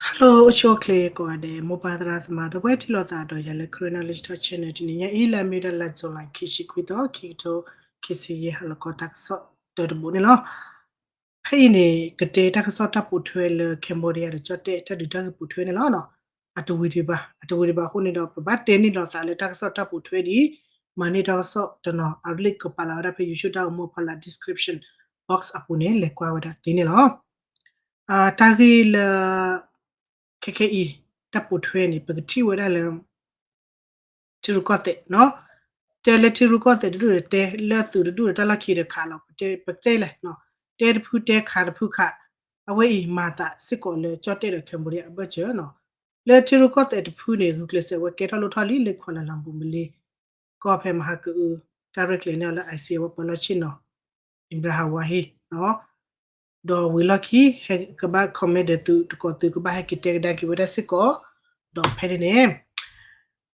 Hello အိၣ်ဆူၣ်အိၣ်ချ့ကိးဂၤဒဲး မိၢ်ပၢ်သရၣ်သမါ ဒီပုၢ်ဝဲၢ်ထံၣ်လိာ်သးဒီးယၤလၢ Karen Knowledge Talk Channel တနံၤညါအံၤ လၢအမ့ၢ်ဝဲဒၣ်လါ July ခံဆံခွံသီ ခံကထိခံဆံယဲၢ် ဟါလီၤခီတၢ်ကစီၣ်တၢတဘိန့ၣ်လီၤ. ဖဲအံၤန့ၣ် ကတဲတၢ်ကစီၣ်တၢ်ပိာ်ထွဲလၢ Cambodia ဒီးကၠီၣ်တဲၣ်တၢ်ဒုးတၢ်ဂ့ၢ်ပိာ်ထွဲန့ၣ်လီၤ. အတဝံၤဒံးဘၣ် အတဝံၤဒံးဘၣ်အဃိန့ၣ်ဒီး ပဘၣ်တဲန့ၢ်လိာ်သးလၢတၢ်ကစီၣ်တၢ်ပိာ်ထွဲဒံး မၤန့ၢ်တၢ်ကစီၣ်တနီၤ အ link ကပာ်လီၤဝဲဒၣ်ဖဲ YouTube တၢ်အိၣ်မူအဖီလာ် description box အပူၤန့ၣ် လဲၤကွၢ်ဝဲဒၣ်သ့န့ၣ်လီၤ. တၢ်ဂ့ၢ်လၢ ခဲခဲအံၤ တၢ်ပိာ်ထွဲန့ၣ် ပကထံၣ်ဝဲဒၣ်လၢ ထံရူၢ်ကီၢ်သဲးနီၤ, တဲလၢထံရူၢ်ကီၢ်သဲးတဒူၣ်ဒီးတဲ လၢသုးတဒူၣ်ဒီးတၢ်လီၢ်ခံဒီးခးလီၤ ပတဲပတဲလဲၣ်နီၤ, တဲတဖုတဲခးတဖုခး, အဝဲအံၤမၤသးစ့ၢ်ကီးလၢကၠီၣ်တဲၣ်ဒီး Cambodia အဘၢၣ်စၢၤနီၤ, လၢထံရူၢ်ကီၢ်သဲးတဖုန့ၣ် ဂုာ်ကျဲးစၢးဝဲကဲထီၣ်လိၣ်ထီၣ်လံ လၢ Kuala Lumpur မလ့ၤကီၢ်ဖဲမဟါကအု တၢ်ရဲၣ်ကျဲၤန့ၢ်အီၤလၢ I C A ဝဲပၢၤလီၢ်ဆ့ၣ်နီၤ Ibrahim Wahid နီၤ ဒီးဝံၤလီၢ်ခံ ဟဲကဘၣ် comment ဒီးသုးတကိး သုးကဘၣ်ဟဲက့ၤတဲကဒါက့ၤဝဲဒၣ်စ့ၢ်ကီး, ဒီးဖဲန့ၣ်န့ၣ်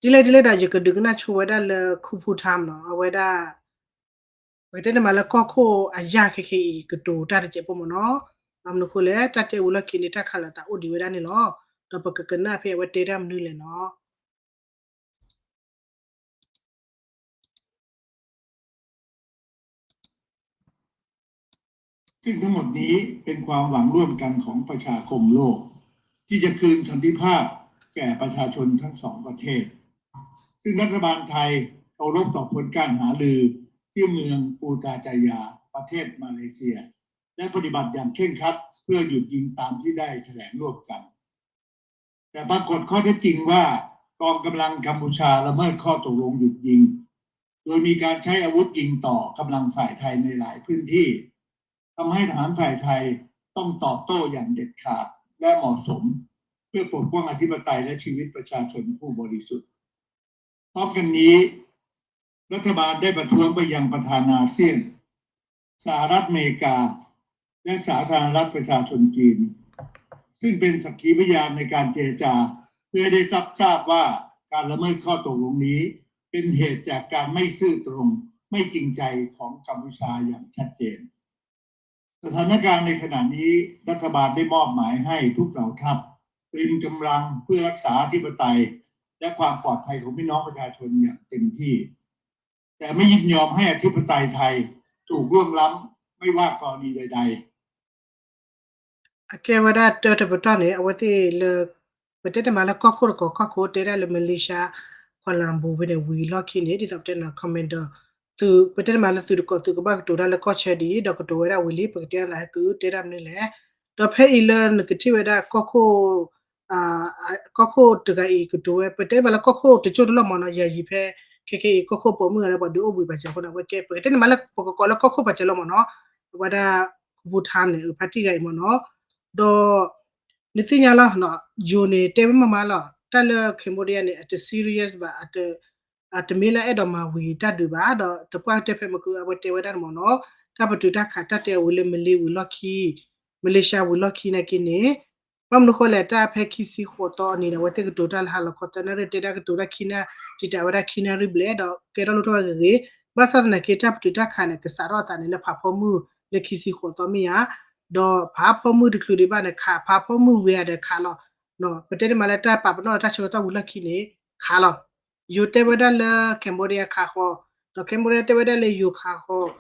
ဒ်လဲၣ်ဒ်လဲၣ်ဒီး ယကဒုးကနၣ်ဆိဝဲဒၣ်လၢ ခူဖူထါနီၤ အဝဲဒၣ် ပကတဲန့ၣ်မးလၢကီၢ်ခိၣ်အယၢ်ခဲခဲအံၤ ကတိၤတၢ်တစဲးဖိမ့ၢ်နီၤ, ဘၣ်မနုၤအဃိလဲၣ် တၢ်တဲဝံၤလီၢ်ခံန့ၣ် တၢ်ခးလိာ်သးအိၣ်ဒံးဝဲဒၣ်န့ၣ်လီၤ, ဒီးပကကနၣ်ဖဲအဝဲတဲတၢ်မနုၤလဲၣ်နီၤ. ซึ่งทั้งหมดนี้เป็นความหวังร่วมกันของประชาคมโลก ที่จะคืนสันติภาพแก่ประชาชนทั้งสองประเทศ ซึ่งรัฐบาลไทยเคารพต่อผลการหารือที่เมืองปูตาจายา ประเทศมาเลเซีย และปฏิบัติอย่างเคร่งครัดเพื่อหยุดยิงตามที่ได้แถลงร่วมกัน แต่ปรากฏข้อเท็จจริงว่ากองกำลังกัมพูชาละเมิดข้อตกลงหยุดยิง โดยมีการใช้อาวุธยิงต่อกำลังฝ่ายไทยในหลายพื้นที่ ทำให้ทหารฝ่ายไทยต้องตอบโต้อย่างเด็ดขาดและเหมาะสม เพื่อปกป้องอธิปไตยและชีวิตประชาชนผู้บริสุทธิ์ พร้อมกันนี้ รัฐบาลได้ประท้วงไปยังประธานาเซียน สหรัฐอเมริกา และสาธารณรัฐประชาชนจีน ซึ่งเป็นสักขีพยานในการเจรจา เพื่อให้ได้ทราบทราบว่าการละเมิดข้อตกลงนี้ เป็นเหตุจากการไม่ซื่อตรง ไม่จริงใจของกัมพูชาอย่างชัดเจน สถานการณ์ในขณะนี้รัฐบาลได้มอบหมายให้ทุกเหล่าทัพตรึงกำลังเพื่อรักษาอธิปไตย และความปลอดภัยของพี่น้องประชาชนอย่างเต็มที่ แต่ไม่ยินยอมให้อธิปไตยไทยถูกล่วงล้ำไม่ว่ากรณีใดๆ အကဲဝဲဒၣ်တၢတပတီၢ်န့ၣ် အဝဲသ့ၣ်လၢ ပတဲတမးလၢကီၢ်ခိၣ်တကီၢ်ကီၢ်ခိၣ်တဲဒၣ်လၢ Malaysia Kuala Lumpur ဝဲန့ၣ်ဝံၤလီၢ်ခံန့ၣ် ဒ်သိးပတဲန့ၣ် commander သုး ပတဲတမးလၢသုးတကိးသုးကဘၣ်ကတိၤတၢ်လၢကီၢ်ဆၢဒ်အံၤ ဒီးကတိၤဝဲဒၣ်ဝံၤလံ ပကတဲအသးဟဲကတဲတၢ်မနုၤလဲၣ်, ဒီးဖဲအံၤလၢနကထံၣ်ဝဲဒၣ်ကီၢ်ခိၣ် ကီၢ်ခိၣ်တဂၤအံၤကတိၤဝဲ ပတဲတမးလၢကီၢ်ခိၣ်တကၠိၢ်တလီၢ်မ့ၢ်နီၤ ယၤယံၤဖဲ ခဲခဲအံၤ ကီၢ်ခိၣ်ပိာ်မုၣ်ဂၤလၢပှၤဒုးအိၣ်ဘှံးပာ်စၢၤအဃိန့ၣ် အဝဲကဲ ပကတဲန့ၣ်မးလၢပကကိးလၢကီၢ်ခိၣ်ပာ်စၢၤလီၤမ့ၢ်နီၤ, အဝဲဒၣ် ခူဖူထါန့ၣ် ဖါတံၢ်ဂၤအံၤမ့ၢ်နီၤ, ဒီး နသ့ၣ်ညါလီၤ ယိၤန့ၣ် တဲဝဲမးမးလီၤ တၢ်လၢ Cambodia န့ၣ် အတ serious ဘၣ် အတမ့ၢ်လၢအဲၣ်ဒိးမၤဝံၤတၢ်ဒုးဘၣ် ဒီးတပှၢ်တဲဖဲမကၢအဝဲတဲဝဲဒၣ်န့ၣ်မ့ၢ်နီၤ, တၢ်ပတုာ်တၢ်ခးတၢ်တဲဝံၤလၢ မလ့ၤဝံၤလီၢ်ခံ Malaysia ဝံၤလီၢ်ခံနာ်က့န့ၣ် ဘၣ်မနုၤဃိလဲၣ် တၢ်ဖဲခံဆံဃိးသီအနံၤန့ၣ် အဝဲသ့ၣ်ကတိၤတၢ်လၢဟါလီၤခီသၢနၣ်ရံၣ် တဲဒၣ်ကတိၤတၢ်ခံနၣ် တံာ်တာ်ဝဲဒၣ်ခံနၣ်ရံၣ်ဘျဲၣ် ဒီးကဲထီၣ်လိၣ်ထီၣ်ဝဲဂ့ၤဂ့ၤ, ဘၣ်ဆၣ်သနာ်က့ တၢ်ပတုာ်တၢ်ခးန့ၣ် ကစးထီၣ်အသးန့ၣ်လၢဖးဖီမုၢ်လၢခံဆံဃိးသီမ့ၢ်ဧါ, ဒီးဖးဖီမုၢ်တချုးဒံးဘၣ်န့ၣ် ခးဖးဖီမုၢ်ဝံၤအဒီးခးလီၤ, ပတဲတမးလၢတၢ်ပာ်ပနီၣ်ဒီးတၢ်ဆၢကတီၢ်ဝံၤလီၢ်ခံန့ၣ် ခးလီၤ ယိၤတဲဝဲဒၣ်လၢ Cambodia ခးဃီ, ဒီး Cambodia တဲဝဲဒၣ်လၢယိၤခးဃီ,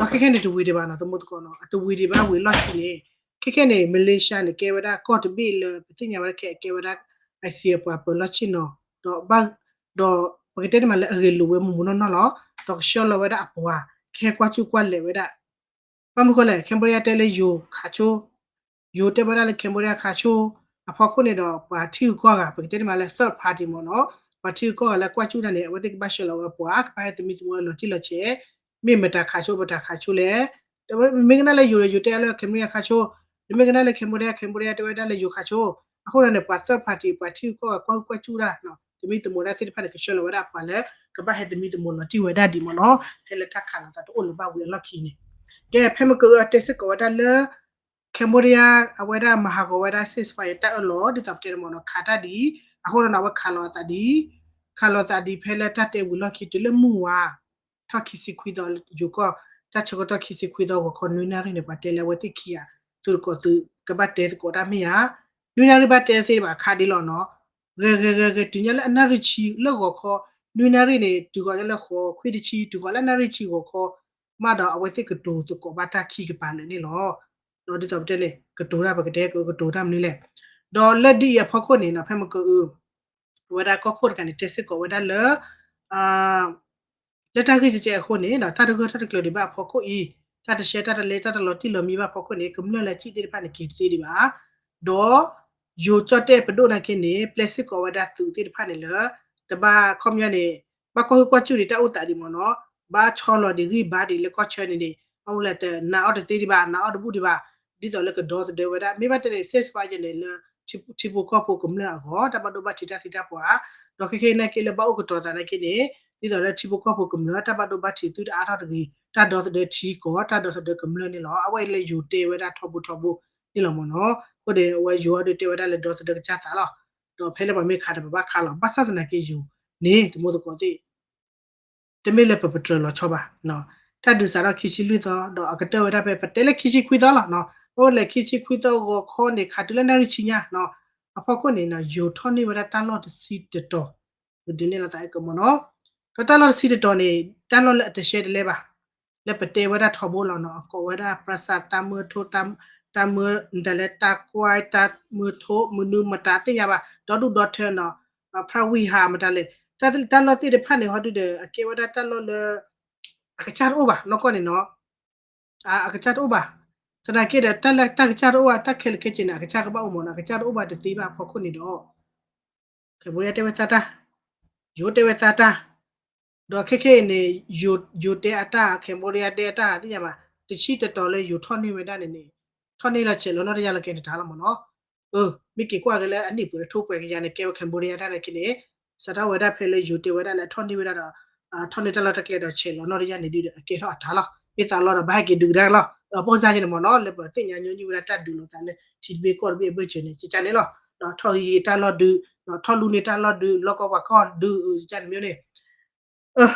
ဒီးခဲခဲန့ၣ်တဝံၤဒံးဘၣ်နီၤ သမူသကိးနီၤ အတဝံၤဒံးဘၣ်ဝံၤလီၢ်ခံန့ၣ်, ခဲခဲန့ၣ် Malaysia န့ၣ် ကဲဝဲဒၣ်ကီၢ်တဘ့ၣ်လၢ ပသ့ၣ်ညါဝဲဒၣ်ခဲအံၤကဲဝဲဒၣ် I C A ပှၤပၢၤလီၢ်ဆ့ၣ်နီၤ, ဒီးဘၣ်, ဒီးပကတဲန့ၣ်မးလၢအဂ့ၤလိာ်ဝဲမုၢ်မုၢ်နီၢ်နီၢ်လီၤ, ဒီးကဆှၢလီၤဝဲဒၣ်အပှၤ ကဟဲကွၢ်ကူၣ်ကွၢ်လဲာ်ဝဲဒၣ် ဘၣ်မနုၤဃိလဲၣ် Cambodia တဲလၢယိၤခးဆိ, ယိၤတဲဝဲဒၣ်လၢ Cambodia ခးဆိ, အဖီခိၣ်န့ၣ်ဒီး ပှၤထံဂုၤကီၢ်ဂၤ ပကတဲန့ၣ်မးလၢ third party မ့ၢ်နီၤ, ပှၤထံဂုၤကီၢ်ဂၤလၢကွၢ်ကူၣ်တၢ်န့ၣ် အဝဲသ့ၣ်ကဘၣ်ဆှၢလီၤဝဲပှၤ ကဘၣ်ဟဲသမံသမိးလီၤတံၢ်လီၤဆဲး, မ့ၢ်မတၤခးဆိ မတၤခးဆိလဲၣ်, မ့ၢ်ကနၣ်လၢယိၤဒီးယိၤတဲလၢ Cambodia ခးဆိ, မ့ၢ်ကနၣ်လၢ Cambodia Cambodia တဲဝဲဒၣ်လၢယိၤခးဆိ, အဃိန့ၣ် ပှၤ third party ပှၤထံဂုၤကီၢ်ဂၤကွၢ်ကူၣ်ကွၢ်ကူၣ်တၢ် သမံသမိးတၢ်သ့ၣ်တဖၣ်န့ၣ် ကဆှၢလီၤဝဲဒၣ်အပှၤလၢ ကဘၣ်ဟဲသမံသမိးလီၤတံၢ်ဝဲဒၣ်ဒ်မ့ၢ်နီၤ, ဖဲလၢတၢ်ခးလိာ်သးတအိၣ်လၢၤဘၣ်ဝံၤအလီၢ်ခံန့ၣ်, ကဲ ဖဲမကၢအတဲစ့ၢ်ကီးဝဲဒၣ်လၢ Cambodia အဝဲဒၣ်မၤဟးဂီၤဝဲဒၣ် ceasefire တၢ်အၢၣ်လီၤ ဒ်သိးပတဲန့ၣ်မ့ၢ်နီၤ ခးတၢ်ဒ်အံၤ, အဃိန့ၣ် အဝဲခးလိာ်အသးဒ်အံၤ, ခးလိာ်အသးဒ်ဖဲလၢတၢ်တဲဝံၤလီၢ်ခံတုၤလၢမုၢ်ဝါ ထီၣ်ခံဆံခွံသီ ယိၤကီၢ် တၢ်ဆၢကတီၢ်ခံဆံခွံသီ ဂီၤခီနွံနၣ်ရံၣ်န့ၣ် ပှၤတဲလၢအဝဲသ့ၣ်ခံဂၤ သုးတကိးသုး ကဘၣ်တဲသကိးတၢ်မ့ၢ်ဧါ, နွံနၣ်ရံၣ်ဘၣ်တဲသ့ဘၣ်ခးဒ်လီၤနီၤ, ဂဲၤဂဲၤဂဲၤဂဲၤတုၤညါလၢအနၣ်ရံၣ်ဆံလၢဂီၤခီ, နွံနၣ်ရံၣ်န့ၣ် တုၤဃီၤညါလၢဃိးခွံတဆံ တုၤဃီၤလၢအနၣ်ရံၣ်ဆံဂီၤခီ, မးဒီးအဝဲသ့ၣ်ကတိၤသကိးဘၣ်တၢ်ခံကပၤလၢာ်န့ၣ်လီၤ. ဒီးဒ်သိးပတဲန့ၣ် ကတိၤတၢ်ပကတဲကကတိၤတၢ်မနုၤလဲၣ်. ဒီးလၢဒ်အံၤအဖီခိၣ်န့ၣ်နီၤ ဖဲမကၢအု အဝဲဒၣ်ကီၢ်ခိၣ်တခါန့ၣ် တဲစ့ၢ်ကီးဝဲဒၣ်လၢ လၢတၢ်ဂ့ၢ်ကဲကဲအဃိန့ၣ်ဒီး တၢ်တဂၢၢ်တၢ်တကျၢၤဒံးဘၣ်အဖီခိၣ်အံၤ, တၢ်တရှဲတၢ်တလဲ တၢ်တလီၤတံၢ်လီၤမံဘၣ်အဖီခိၣ်န့ၣ် ကမျၢၢ်လၢအစံၣ်သ့ၣ်တဖၣ်န့ၣ် က့ၤတသ့ဒံးဘၣ်. ဒီးယိၤကၠီၣ်တဲၣ်ပဒိၣ်နာ်က့န့ၣ် ပျဲစ့ၢ်ကီးဝဲဒၣ်သုးသ့ၣ်တဖၣ်န့ၣ်လၢ တဘၣ်ခီပညီန့ၣ် ဘၣ်ကွၢ်ဟုၣ်ကွၢ်စူၣ်ဒံးတၢ်အိၣ်သးဒံးမ့ၢ်နီၤ, ဘၣ်ဆီလီၤဒံးဂံၢ်ဘါဒံးလၢကီၢ်ဆၢန့ၣ်န့ၣ် ဘၣ်မနုၤလဲၣ် တနာ်အီၤတသ့ဒံးဘၣ်, နာ်အီၤတဘူၣ်ဒံးဘၣ်, ဒ်သိးလၢကဒီသဒၢဝဲဒၣ် မ့ၢ်ဘၣ်တဲန့ၣ် ceasefire န့ၣ်လၢ ထံဖိကီၢ်ဖိကမျၢၢ်အဂီၢ် တၢ်ဘၣ်ဒိဘၣ်ထံးတၢ်သံတၢ်ပှၢ်, ဒီးခဲခဲအံၤနာ်က့လၢဘၣ်အိၣ်ကတီၤသးနာ်က့န့ၣ် ဒ်သိးလၢထံဖိကီၢ်ဖိကမျၢၢ် တၢ်ဘၣ်ဒိဘၣ်ထံးသုတအါထီၣ်တဂ့ၤ တၢ်ဒီသဒၢထံကီၢ် တၢ်ဒီသဒၢကမျၢၢ်န့ၣ်လီၤ. အဝဲအံၤလၢယိၤတဲဝဲဒၣ်ထီဘိထီဘိန့ၣ်လီၤမ့ၢ်နီၤ. အဃိန့ၣ်အဝဲယိၤအီၤဒုးတဲဝဲဒၣ်လၢဒီသဒၢကစၢ်သးလီၤ. ဒီးဖဲလၢပှၤမ့ၢ်ခးဒီးပဘၣ်ခးလီၤ. ဘၣ်ဆၣ်သနာ်က့ယိၤန့ၣ် တမူသကိးသ့ၣ် တမ့ၢ်လၢပပတြၢၤလီၤဆီဘၣ်. တၢ်ဒုးစးထီၣ်ခံဆံလွံၢ်သီ ဒီးအကတၢၢ်ဝဲဒၣ်ဖဲ ပတဲလၢခံဆံခွံသီလီၤ. အဝဲလဲၤခံဆံခွံသီဂီၤခီန့ၣ် ခးတုၤလၢနၣ်ရံၣ်ဆံညါ အဖီခိၣ်န့ၣ် ယိၤထီၣ်န့ၢ်ဝဲဒၣ်တၢ်လီၢ်တဆံတတီၤ ကဒုးနဲၣ်လိာ်သးအဲကမ့ၢ်နီၤ. ဒီးတၢ်လီၢ်တဆံတတီၤန့ၣ် တၢ်လီၢ်လၢအတရှဲတလဲဘၣ် လၢပတဲဝဲဒၣ်ထီဘိလီၤနီၤ. အကိးဝဲဒၣ် ပြၢစး တၢ်မၢထိ တၢ်မၢ ဒ်လဲၣ် တၢ်ကွၢ် တၢ်မၢထိ မနုၤမတၤသ့ၣ်ညါဘၣ် ဒီဒူၣ်ဒီထၢနီၤ, ဖြၣ်ဝံၢ်ဟးမတၤလဲၣ် တၢ်လီၢ်သ့ၣ်တဖၣ်န့ၣ် ဟီဒုဒီး အကဲဝဲဒၣ်တၢ်လီၢ်လၢ အကစၢ်တအိၣ်ဘၣ် နီၢ်ကီၢ်န့ၣ်နီၤ. အကစၢ်တအိၣ်ဘၣ်. သနာ်က့ဒီး တၢ်လၢတၢ်ကစၢ်တအိၣ်ဘၣ် တၢ်ခဲလၢာ်ခဲဆ့န့ၣ် အကစၢ်ကဘၣ်အိၣ်မ့ၢ်နီၤ. အကစၢ်တအိၣ်ဘၣ်တသ့ဘၣ်အဖီခိၣ်န့ၣ်ဒီး Cambodia တဲဝဲသးတၢ်, ယိၤတဲဝဲသးတၢ်, ဒီးခဲခဲအံၤန့ၣ် ယိၤတဲအတၢ် Cambodia တဲအတၢ်သ့ၣ်ညါဘၣ် တဆံတတီၤလၢယိၤထီၣ်န့ၢ်ဝဲဒၣ်န့ၣ်န့ၣ် ထီၣ်န့ၢ်လီၤဆဲးလီၤနီၢ်တယၢ်လီၤကဲန့ၣ်တၢ်လီၤမ့ၢ်နီၤ. မ့ၢ်က့ၤကွၢ်က့ၤလၢအနံၣ်ပှဲၤထိပှဲၤကယၤန့ၣ် ကဲဝဲ Cambodia တၢ်နာ်က့န့ၣ် စးထီၣ်ဝဲဒၣ်ဖဲလၢယိၤတဲဝဲဒၣ်လၢအထီၣ်န့ၢ်ဝဲဒၣ်ဒီး ထီၣ်န့ၢ်တၢ်လီၢ်တၢ်ကျဲဒီးဆဲးလီၤနီၢ်တယၢ်န့ၣ်ဒုဒီး အကဲထီၣ်အတၢ်လီၤ. မ့ၢ်သးလီၤဒီးဘၣ်ဟဲက့ၤဒုးကဒါလီၤ. အပိၢ်စါက့န့ၣ်မ့ၢ်နီၤ လၢပသ့ၣ်ညါညီနုၢ်ဝဲဒၣ်တၢ်ဒုးလိာ်သးလၢထံတဘ့ၣ်ကီၢ်တဘ့ၣ်အဘၢၣ်စၢၤန့ၣ် ကကန့ၣ်လီၤ. ဒီးထီၣ်ဂ့ၤတၢ်လီၢ်ဒုး ထီၣ်လူန့ၢ်တၢ်လီၢ်ဒုး လီၢ်ကီၢ်ပှၤကီၢ်ဒုး ကကန့ၣ်မ့ၢ်န့ၣ်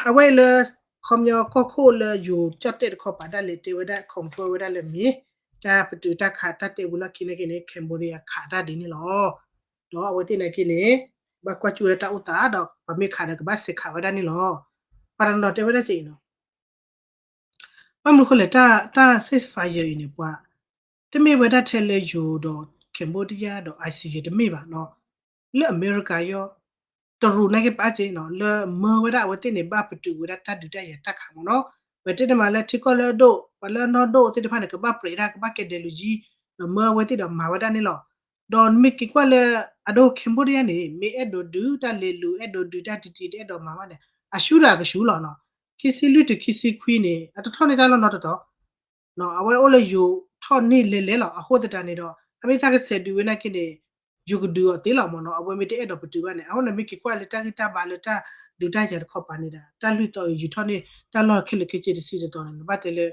အဝဲအံၤလၢ ခီပညီကီၢ်ခိၣ်လၢယိၤကၠီၣ်တဲၣ်တခီပၤဒၣ်လဲာ်တဲဝဲဒၣ် confirm ဝဲဒၣ်လၢမ့ၢ် တၢ်ပတုာ်တၢ်ခးတၢ်တဲဝံၤလီၢ်ခံနာ်က့န့ၣ် Cambodia ခးတၢ်ဒ်န့ၣ်လီၤ. ဒီးအဝဲသ့ၣ်နာ်က့န့ၣ် ဘၣ်ကွၢ်ကၠူၣ်ဝဲဒၣ်တၢ်အိၣ်သးဒီး ပှၤမ့ၢ်ခးဒီးကဘၣ်စဲးခးဝဲဒၣ်န့ၣ်လီၤ. ပှၤတနီၤတဲဝဲဒၣ်က့ၤအံၤနီၤ ဘၣ်မနုၤဃိလဲၣ် တၢ် ceasefire အံၤန့ၣ် ပှၤ တမ့ၢ်ဝဲဒၣ်ထဲလၢယိၤဒီး Cambodia ဒီး ICJ တမ့ၢ်ဘၣ်နီၤ, လၢအမဲရကၤယီ တရူးနာ်က့ပာ်က့ၤနီၤ လၢမၢဝဲဒၣ်အဝဲသ့ၣ်န့ၣ် ဘၣ်ပတုာ်ဝဲဒၣ်တၢ်ဒုးတၢ်ယၤတၢ်ခးမ့ၢ်နီၤ, ပတဲတမံၤလၢထံကီၢ်လၢအဒိၣ် ပှၤလၢအနီၢ်ဒိၣ်သ့ၣ်တဖၣ်န့ၣ် ကဘၣ်ပြဲးဒၣ် ကဘၣ်ကဲဒဲးလူၤယံၤ ဒီးမၢအဝဲသ့ၣ်ဒီးမၤဝဲဒၣ်န့ၣ်လီၤ. ဒီးနမ့ၢ်က့ၤကွၢ်လၢ အဒိ Cambodia န့ၣ် မ့ၢ်အဲၣ်ဒိးဒုးတၢ်လဲၤလူၤ အဲၣ်ဒိးဒုးတၢ်တံၤတံၤ တအဲၣ်ဒိးမၤဘၣ်န့ၣ် အရှုံးဒီးအကရှုံးလီၤနီၤ. ခံဆံလွံၢ်တုၤခံဆံခွံန့ၣ် အတထီၣ်န့ၢ်တၢ်လီၢ်နီတတီၤ အဝဲအိၣ်လၢယိၤထီၣ်န့ၢ်လဲၤလဲၤလီၤ. အဃိသတးန့ၣ်ဒီး အမ့ၢ်သးကဆဲးဒုးဝဲနာ်က့န့ၣ် ယိၤကဒုးအီၤသ့လီၤမ့ၢ်နီၤ. အဃိန့ၣ်မ့ၢ်က့ၤကွၢ်လၢတၢ်ဂံၢ်တၢ်ဘါလၢတၢ်ဒုးတၢ်ယၤတခီပၤန့ၣ်ဒီး တၢ်လွံၢ်သီအံၤယိၤထီၣ်န့ၢ် တၢ်လီၢ်ခဲလၢာ်ခဲဆ့တဆံတတီၤန့ၣ် နဘၣ်တဲလၢ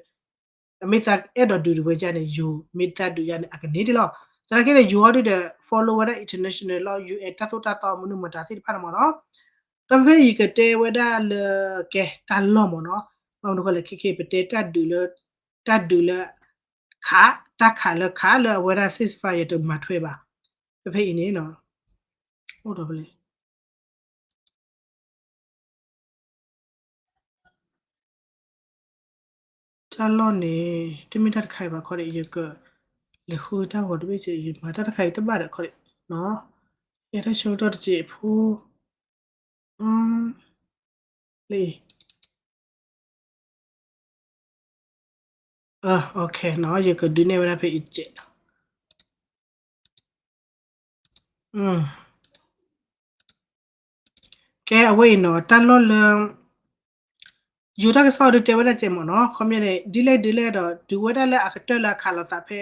အမ့ၢ်သးအဲၣ်ဒိးဒုးတဝဲဒ်န့ၣ် ယိၤမ့ၢ်တၢ်ဒုးယၤန့ၣ် အကန့ၢ်ဒ်လီၤ. သနာ်က့န့ၣ် ယိၤအီၤဒုဒီး follow ဝဲဒၣ် international law UN တၢ်သိၣ်တၢ်သီမနုၤမတၤသ့ၣ်တဖၣ်န့ၣ်မ့ၢ်နီၤ. ဒီးဖဲအံၤကတဲဝဲဒၣ်လၢ ကဲတၢ်လီၢ်မ့ၢ်နီၤ. ဘၣ်မနုၤဃိလဲၣ် ခဲခဲအံၤ ပတဲတၢ်ဒုးလၢ တၢ်ဒုးလၢ ခး တၢ်ခးလၢခးလၢအဝဲဒၣ် ceasefire တမၤထွဲဘၣ်. ဖဲဖဲအံၤန့ၣ် အိၣ်ဒီးဖဲလဲၣ် တၢ်လီၢ်န့ၣ် တမ့ၢ်တၢ်တခါအံၤဘၣ်ခီဒံး ယက လဲၤဃုတၢ်ဂီၤတဘ့ၣ်စ့ၢ် ယမၤတၢ်တခါအံၤတဘၣ်ဒီးခီဒံးနီၤ. ယဲတၢ်ဆၢကတီၢ်တစဲးဖိ လံ OK နီၤ ယကဒုးနဲၣ်ဝဲဒၣ်ဖဲအံၤတစဲး ကဲအဝဲအံၤနီၤ တၢ်လီၢ်လၢ ယိၤတၢ်ကစီၣ်ဒုးတဲဝဲဒၣ်ကဲမ့ၢ်နီၤ ခီပညီန့ၣ် ဒ်လဲၣ်ဒ်လဲၣ်ဒီး တုၤဝဲဒၣ်လၢအကတၢၢ်လၢအခးလိာ်သးဖဲ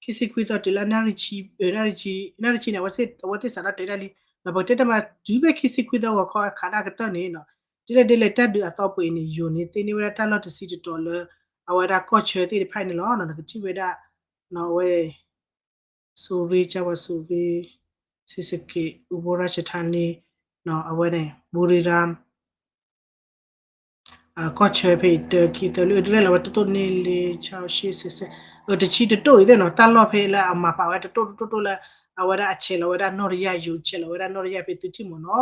ခံဆံခွံသီတုၤလၢ နၣ်ရံၣ်ဆံ နၣ်ရံၣ်ဆံန့ၣ် အဝဲသ့ၣ်စးထီၣ်တဲဒၣ်လံ ဒီးပကတဲတမံၤတုၤဖဲခံဆံခွံသီဂီၤခီအခးဒၣ်ကတၢၢ်န့ၣ်နီၤ ဒ်လဲၣ်ဒ်လဲၣ်တၢ်ဒုးအသီပှဲၤအံၤန့ၣ် ယိၤန့ၣ်သ့န့ၢ်ဝဲဒၣ်တၢ်လီၢ်တဆံတတီၤလၢ အဝဲဒၣ်ကီၢ်ဆၢသ့ၣ်တဖၣ်အံၤန့ၣ်လီၤ. နကထံၣ်ဝဲဒၣ် အဝဲ စူၤရ့ ကၠၣ်ဝါစူၤရ့ ဆံးစက့း အူဘိရၣ်ၡထါနံ အဝဲန့ၣ် ဘူရံရၣ် ကီၢ်ဆၢဖဲအံၤ တၢ ခံ သၢ လွံၢ် ဒ်လဲၣ်လီၤဝဲ တတိၢ် န့ၢ် လ့ ဆၢ ရှ့ စဲး စဲး တဆံတတိၢ်အံၤသ့ၣ်နီၤ တၢ်လီၢ်ဖဲလၢအမၤပာ်ဝဲတတိၢ်တတိၢ်တတိၢ်လၢ အဝဲဒၣ်အဆဲးလီၤဝဲဒၣ်နီၣ်တယၢ်ယိၤ ဆဲးလီၤဝဲဒၣ်နီၣ်တယၢ်ဖဲသုထံၣ်မ့ၢ်နီၤ.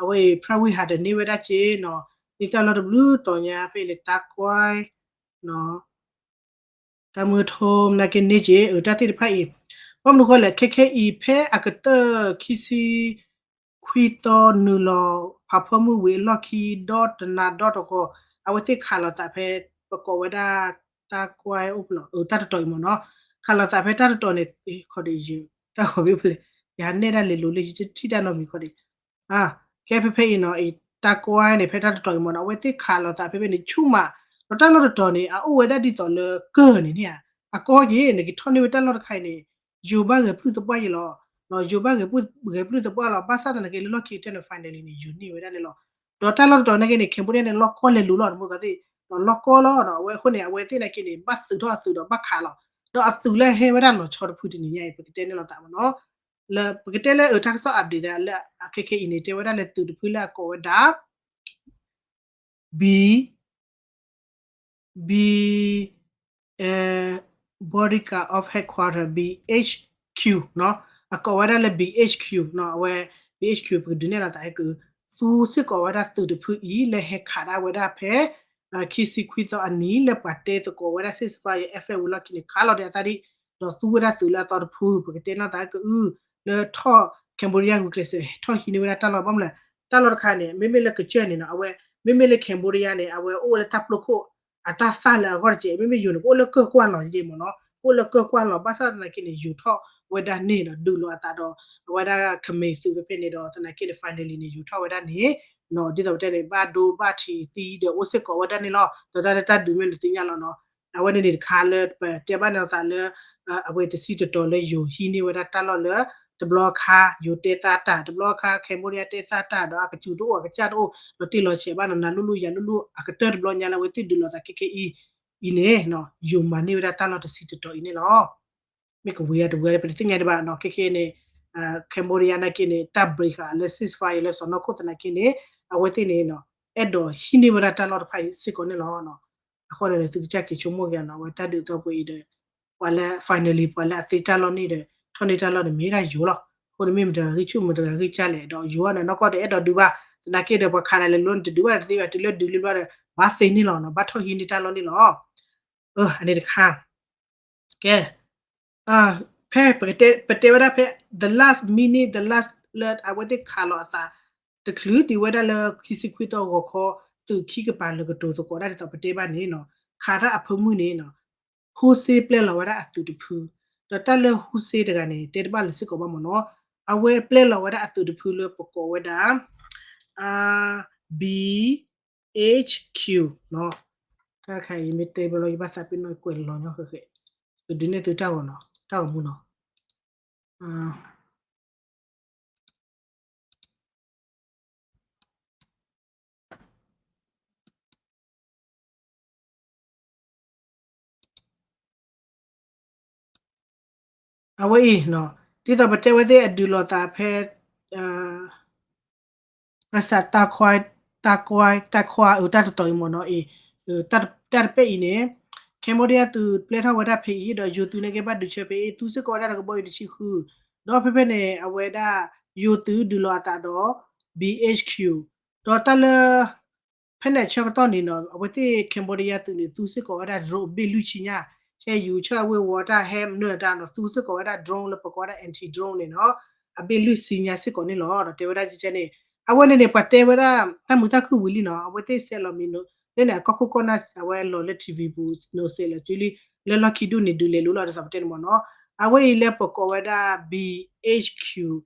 အဝဲအံၤ private ဟးဒီးန့ၢ်ဝဲဒၣ်က့နီၤ, န့ၢ်တၢ်လီၢ်တဘျုးတီၤညါဖဲအံၤန့ၣ် တၢ်ကွၢ် တၢ်မုၢ်ထိမနၤက့န့ၢ်က့ အတၢ်သ့ၣ်တဖၣ်အံၤ, ဘၣ်မနုၤဃိလဲၣ် ခဲခဲအံၤ ဖဲအကတၢၢ်ခံဆံခွံသီနုာ်လီၤ ဖးဖီမုၢ်ဝံၤအလီၢ်ခံ ဒီတနၤဒီတဂီၤ အဝဲသ့ၣ်ခးလိာ်သးဖဲ ပကိးဝဲဒၣ် တၢ်ကွၢ်အိၣ်ဖဲလီၤ တၢ်တတီၤအံၤမ့ၢ်နီၤ, ခးလိာ်သးဖဲတၢ်တတီၤန့ၣ် ခီဒီးယ တၢ်ဂီၤမ့ၢ်ဖဲလဲၣ် ယဟးနဲၣ်ဒၣ်လဲၤလိၤလၢယတထံၣ်တၢ်နီတမံၤခီဒီး ကဲဖဲဖဲအံၤနီၤ အံၤတၢ်ကွၢ်န့ၣ် ဖဲတၢ်တတီၤအံၤမ့ၢ်နီၤ အဝဲသ့ၣ်ခးလိာ်သးဖဲဖဲန့ၣ် ဆူၣ်မး, ဒီးတၢ်လီၢ်တတီၤန့ၣ် အအိၣ်ဝဲဒၣ်ဒ်သိးလၢကၢၢ်န့ၣ်န့ၣ်ဧါ, အကီက့ၤ နကထီၣ်န့ၢ်ဝဲတၢ်လီၢ်တခါအံၤန့ၣ် ယိၤဘၣ်ဂဲၤပျုၢ်သပှၢ်ယဲလီၤ, ယိၤဘၣ်ဂဲၤပျုၢ်သပှၢ်လီၤ, ဘၣ်ဆၣ်သနာ်က့လၢလီၢ်ခံကတၢၢ်န့ၣ် finally န့ၣ် ယိၤန့ၢ်ဝဲဒၣ်န့ၣ်လီၤ. ဒီးတၢ်လီၢ်တတီၤနာ်က့န့ၣ် Cambodia န့ၣ် လီၢ်ကီလဲၤလိၤလီၤ တမူတကိးသ့ၣ်, ဒီးလီၢ်ကီလီၤနီၤ အဝဲအဃိန့ၣ် အဝဲသ့ၣ်နာ်က့န့ၣ် ဘၣ်သုးထီၣ်အသုးဒီးဘၣ်ခးလီၤ, ဒီးအသုးလၢဟဲဝဲဒၣ်လီၤဆီတဖုတနံၤညါအံၤ ပကတဲန့ၣ်လီၤသးမ့ၢ်နီၤ, လၢပကတဲလၢအတၢ်ကစီၣ် update လၢအခဲခဲအံၤန့ၣ် တဲဝဲဒၣ်လၢသုးတဖုလၢအကိးဝဲဒၣ် B B Bodyguard of Headquarter B H Q နီၤ, အကိးဝဲဒၣ်လၢ B H Q နီၤ, အဝဲ B H Q ပကဒုးနဲၣ်လီၤသးဟဲက့ၤ သူစ့ၢ်ကီးဝဲဒၣ်သုးတဖုအံၤ လၢဟဲခးဒၣ်ဝဲဒၣ်ဖဲ ခံဆံခွံသီအနံၤ လၢပှၤတဲသကိးဝဲဒၣ် ceasefire အ effect ဝံၤလီၢ်ခံန့ၣ် ခးလီၤဒံးအသးဒံး, ဒီးသူဝဲဒၣ်သုးလၢအသီတဖု ပကတဲနီၢ်သးကအု လၢထီၣ် Cambodia ဂုာ်ကျဲးစၢး ထီၣ်ဟံးန့ၢ်ဝဲဒၣ်တၢ်လီၢ် ဘၣ်မနုၤလဲၣ်, တၢ်လီၢ်တခါန့ၣ် မ့မ့ၢ်လၢကစၢၢ်န့ၣ်နီၤ, အဝဲ မ့မ့ၢ်လၢ Cambodia န့ၣ် အဝဲအိၣ်ဝဲလၢတၢ်ပျိခိၣ် အတၢ်သၣ်လၢအဂီၢ်တက့ၢ်, မ့မ့ၢ်ယိၤန့ၣ် ကအိၣ်လၢကၢၢ်ကွၢ်လီၤက့မ့ၢ်နီၤ, ကအိၣ်လၢကၢၢ်ကွၢ်လီၤ, ဘၣ်ဆၣ်သနာ်က့န့ၣ် ယိၤထီၣ်ဝဲဒၣ်န့ၣ်ဒီး ဒုးလိာ်အသးဒီး အဝဲဒၣ်ခမ့ၢ်သုးဖဲဖဲန့ၣ်ဒီး သနာ်က့န့ၣ် finally န့ၣ် ယိၤထီၣ်ဝဲဒၣ်န့ၣ် ဒ်သိးပတဲန့ၣ် ဘၣ်ဒိဘၣ်ထံးသံဒီးအိၣ်စ့ၢ်ကီးဝဲဒၣ်န့ၣ်လီၤ, ဒီးတၢ်လၢတၢ်ဒုးမ့ၢ်နသ့ၣ်ညါလီၤနီၤ, အဝဲန့ၣ်န့ၣ်တခါလၢပတဲဘၣ်န့ၣ်လီၤသးလၢ အဝဲတဆံတတီၤလၢယိၤဟံးန့ၢ်ဝဲဒၣ်တၢ်လီၢ်လၢ တဘျီခါ ယိၤတဲသါတၢ် တဘျီခါ Cambodia တဲသါတၢ် ဒီးအကစူၤတအိၣ်အကစၢ်တအိၣ် ဒီးတ့ၢ်လီၤဆဲးဘၣ်နီၤ နၤလူၢ်လူၢ်ယၤလူၢ်လူၢ် အကတၢၢ်တဘျီညါလၢအဝဲသ့ၣ်ဒုးလိာ်သးခဲခဲအံၤ အံၤန့ၣ် ယိၤမၤန့ၢ်ဝဲဒၣ်တၢ်လီၢ်တဆံတတီၤအံၤန့ၣ်လီၤ. မ့ၢ်ကဝံၤအတဝံၤ ပတသ့ၣ်ညါဒံးဘၣ်နီၤ, ခဲခဲန့ၣ် Cambodia နာ်က့န့ၣ် တၢ် break ဃာ်လၢ ceasefire လၢစီၤနီၢ်ခိၣ်သနာ်က့န့ၣ် အဝဲသ့ၣ်န့ၣ် အဲၣ်ဒိးဟံးန့ၢ်ဝဲဒၣ်တၢ်လီၢ်တဖၣ်အံၤစ့ၢ်ကီးန့ၣ်လီၤ. အဃိန့ၣ် သုကစၢ်က့ၤဆိကမိၣ်က့ၤနီၤ အဝဲတၢ်ဒုးသီပှဲၤအံၤဒီး ပှၤလၢ finally ပှၤလၢအသ့တၢ်လီၢ်န့ၣ်ဒီး ထီၣ်န့ၢ်တၢ်လီၢ်န့ၣ်မ့ၢ်ဒၣ်ယိၤလီၤ. အဃိန့ၣ်မ့ၢ်မတၤဂၤဂံၢ်ဆူၣ်မတၤဂၤဂံၢ်ကၢ်လဲၣ် ဒီးယိၤအန့ၣ် နီၢ်ကီၢ်တအဲၣ်ဒိးဒုးဘၣ် သနာ်က့ဒီး ပှၤခးနၤလဲၤလိၤန့ၣ်တဒုးဘၣ်တသ့ဘၣ် တုၤလၢဒုးလံဘျီဒီး ဘၣ်သ့န့ၣ်လီၤနီၤ ဘၣ်ထီၣ်ဟံးန့ၢ်တၢ်လီၢ်န့ၣ်လီၤ. အန့ၣ်တခါ ကဲ ဖဲပတဲဝဲဒၣ်ဖဲ the last minute the last လၢအဝဲသ့ၣ်ခးလီၤအသး တချုးဒံးဝဲဒၣ်လၢခံဆံခွံသီဂီၤခီ သုးခံကပၤလၢကတိၤသကိးဒၣ်ဒ်သိးပတဲဘၣ်န့ၣ်နီၤ ခးတၢ်အဖၢမုၢ်န့ၣ်နီၤ ဟူစ့ပျဲလီၤဝဲဒၣ်အသုးတဖု ဒီးတၢ်လၢဟူစ့တဂၤန့ၣ် တဲတဘၣ်လၢၤစ့ၢ်ကီးဘၣ်မ့ၢ်နီၤ အဝဲပျဲလီၤဝဲဒၣ်အသုးတဖုလၢပကိးဝဲဒၣ် B H Q နီၤ တၢ်တခါအံၤမ့ၢ်တဲဘၣ်လီၤ ယဘၣ်သးပ့ၤနီၣ်ကွဲးလီၤညီဃဲးဃဲး ကဒုးနဲၣ်သုတၢ်ဂီၤနီၤ တၢ်ဂီၤမူနီၤ အဝဲအံၤနီၤ ဒ်သိးပတဲဝဲသ့ၣ်အဒုးလိာ်သးဖဲ ရစၢ်တၢ်ခွါ တၢ်ခွါ တၢ်ခွါ အတၢ်တတီၤအံၤမ့ၢ်နီၤအံၤ တၢ်တပဲာ်အံၤန့ၣ် Cambodia သုးပျဲထီၣ်ဝဲဒၣ်ဖဲအံၤ ဒီးယိၤသုးန့ၣ်က့ဘၣ်ဒုးဆၢဖဲအံၤ သူစ့ၢ်ကီးဝဲဒၣ်တကဘီယူၤတဆံဃု ဒီးဖဲဖဲန့ၣ် အဝဲဒၣ် ယိၤသုးဒုးလိာ်အသးဒီး B H Q ဒီးတၢ်လၢ ဖဲန့ၣ်အဆၢကတီၢ်န့ၣ်နီၤ အဝဲသ့ၣ် Cambodia သုးန့ၣ် သူစ့ၢ်ကီးဝဲဒၣ် drone ဘ့ၣ်လွံၢ်ဆံညါ ဟဲယူၤဆၣ်ဝ့ၢ်ဝီတၢ်ဟဲမနုၤတၢ်နီၤ သူစ့ၢ်ကီးဝဲဒၣ် drone လၢပကိးဝဲဒၣ် anti drone န့ၣ်နီၤ အဘ့ၣ်လွံၢ်ဆံညါစ့ၢ်ကီးန့ၣ်လီၤ. ဒီးတဲဝဲဒၣ်ကဲန့ၣ် အဝဲန့ၣ်န့ၣ် ပှၤတဲဝဲဒၣ် တၢ်မုာ်တၢ်ခုၣ်ဝံၤလံနီၤ အဝဲသ့ၣ်စဲးလီၤမ့ၢ်န့ၣ်န့ၣ် အကီၢ်ခိၣ်ကီၢ်နၢ် အဝဲလီၤလၢ ထံၣ်ဝံၤပူၤ စဲးလီၤစုလံ လၢလီၢ်ခံဒူၣ်န့ၣ် ဒုးလဲၤလိၤလီၤ ဒ်သိးပတဲန့ၣ်မ့ၢ်နီၤ အဝဲအံၤလၢပကိးဝဲဒၣ် B H Q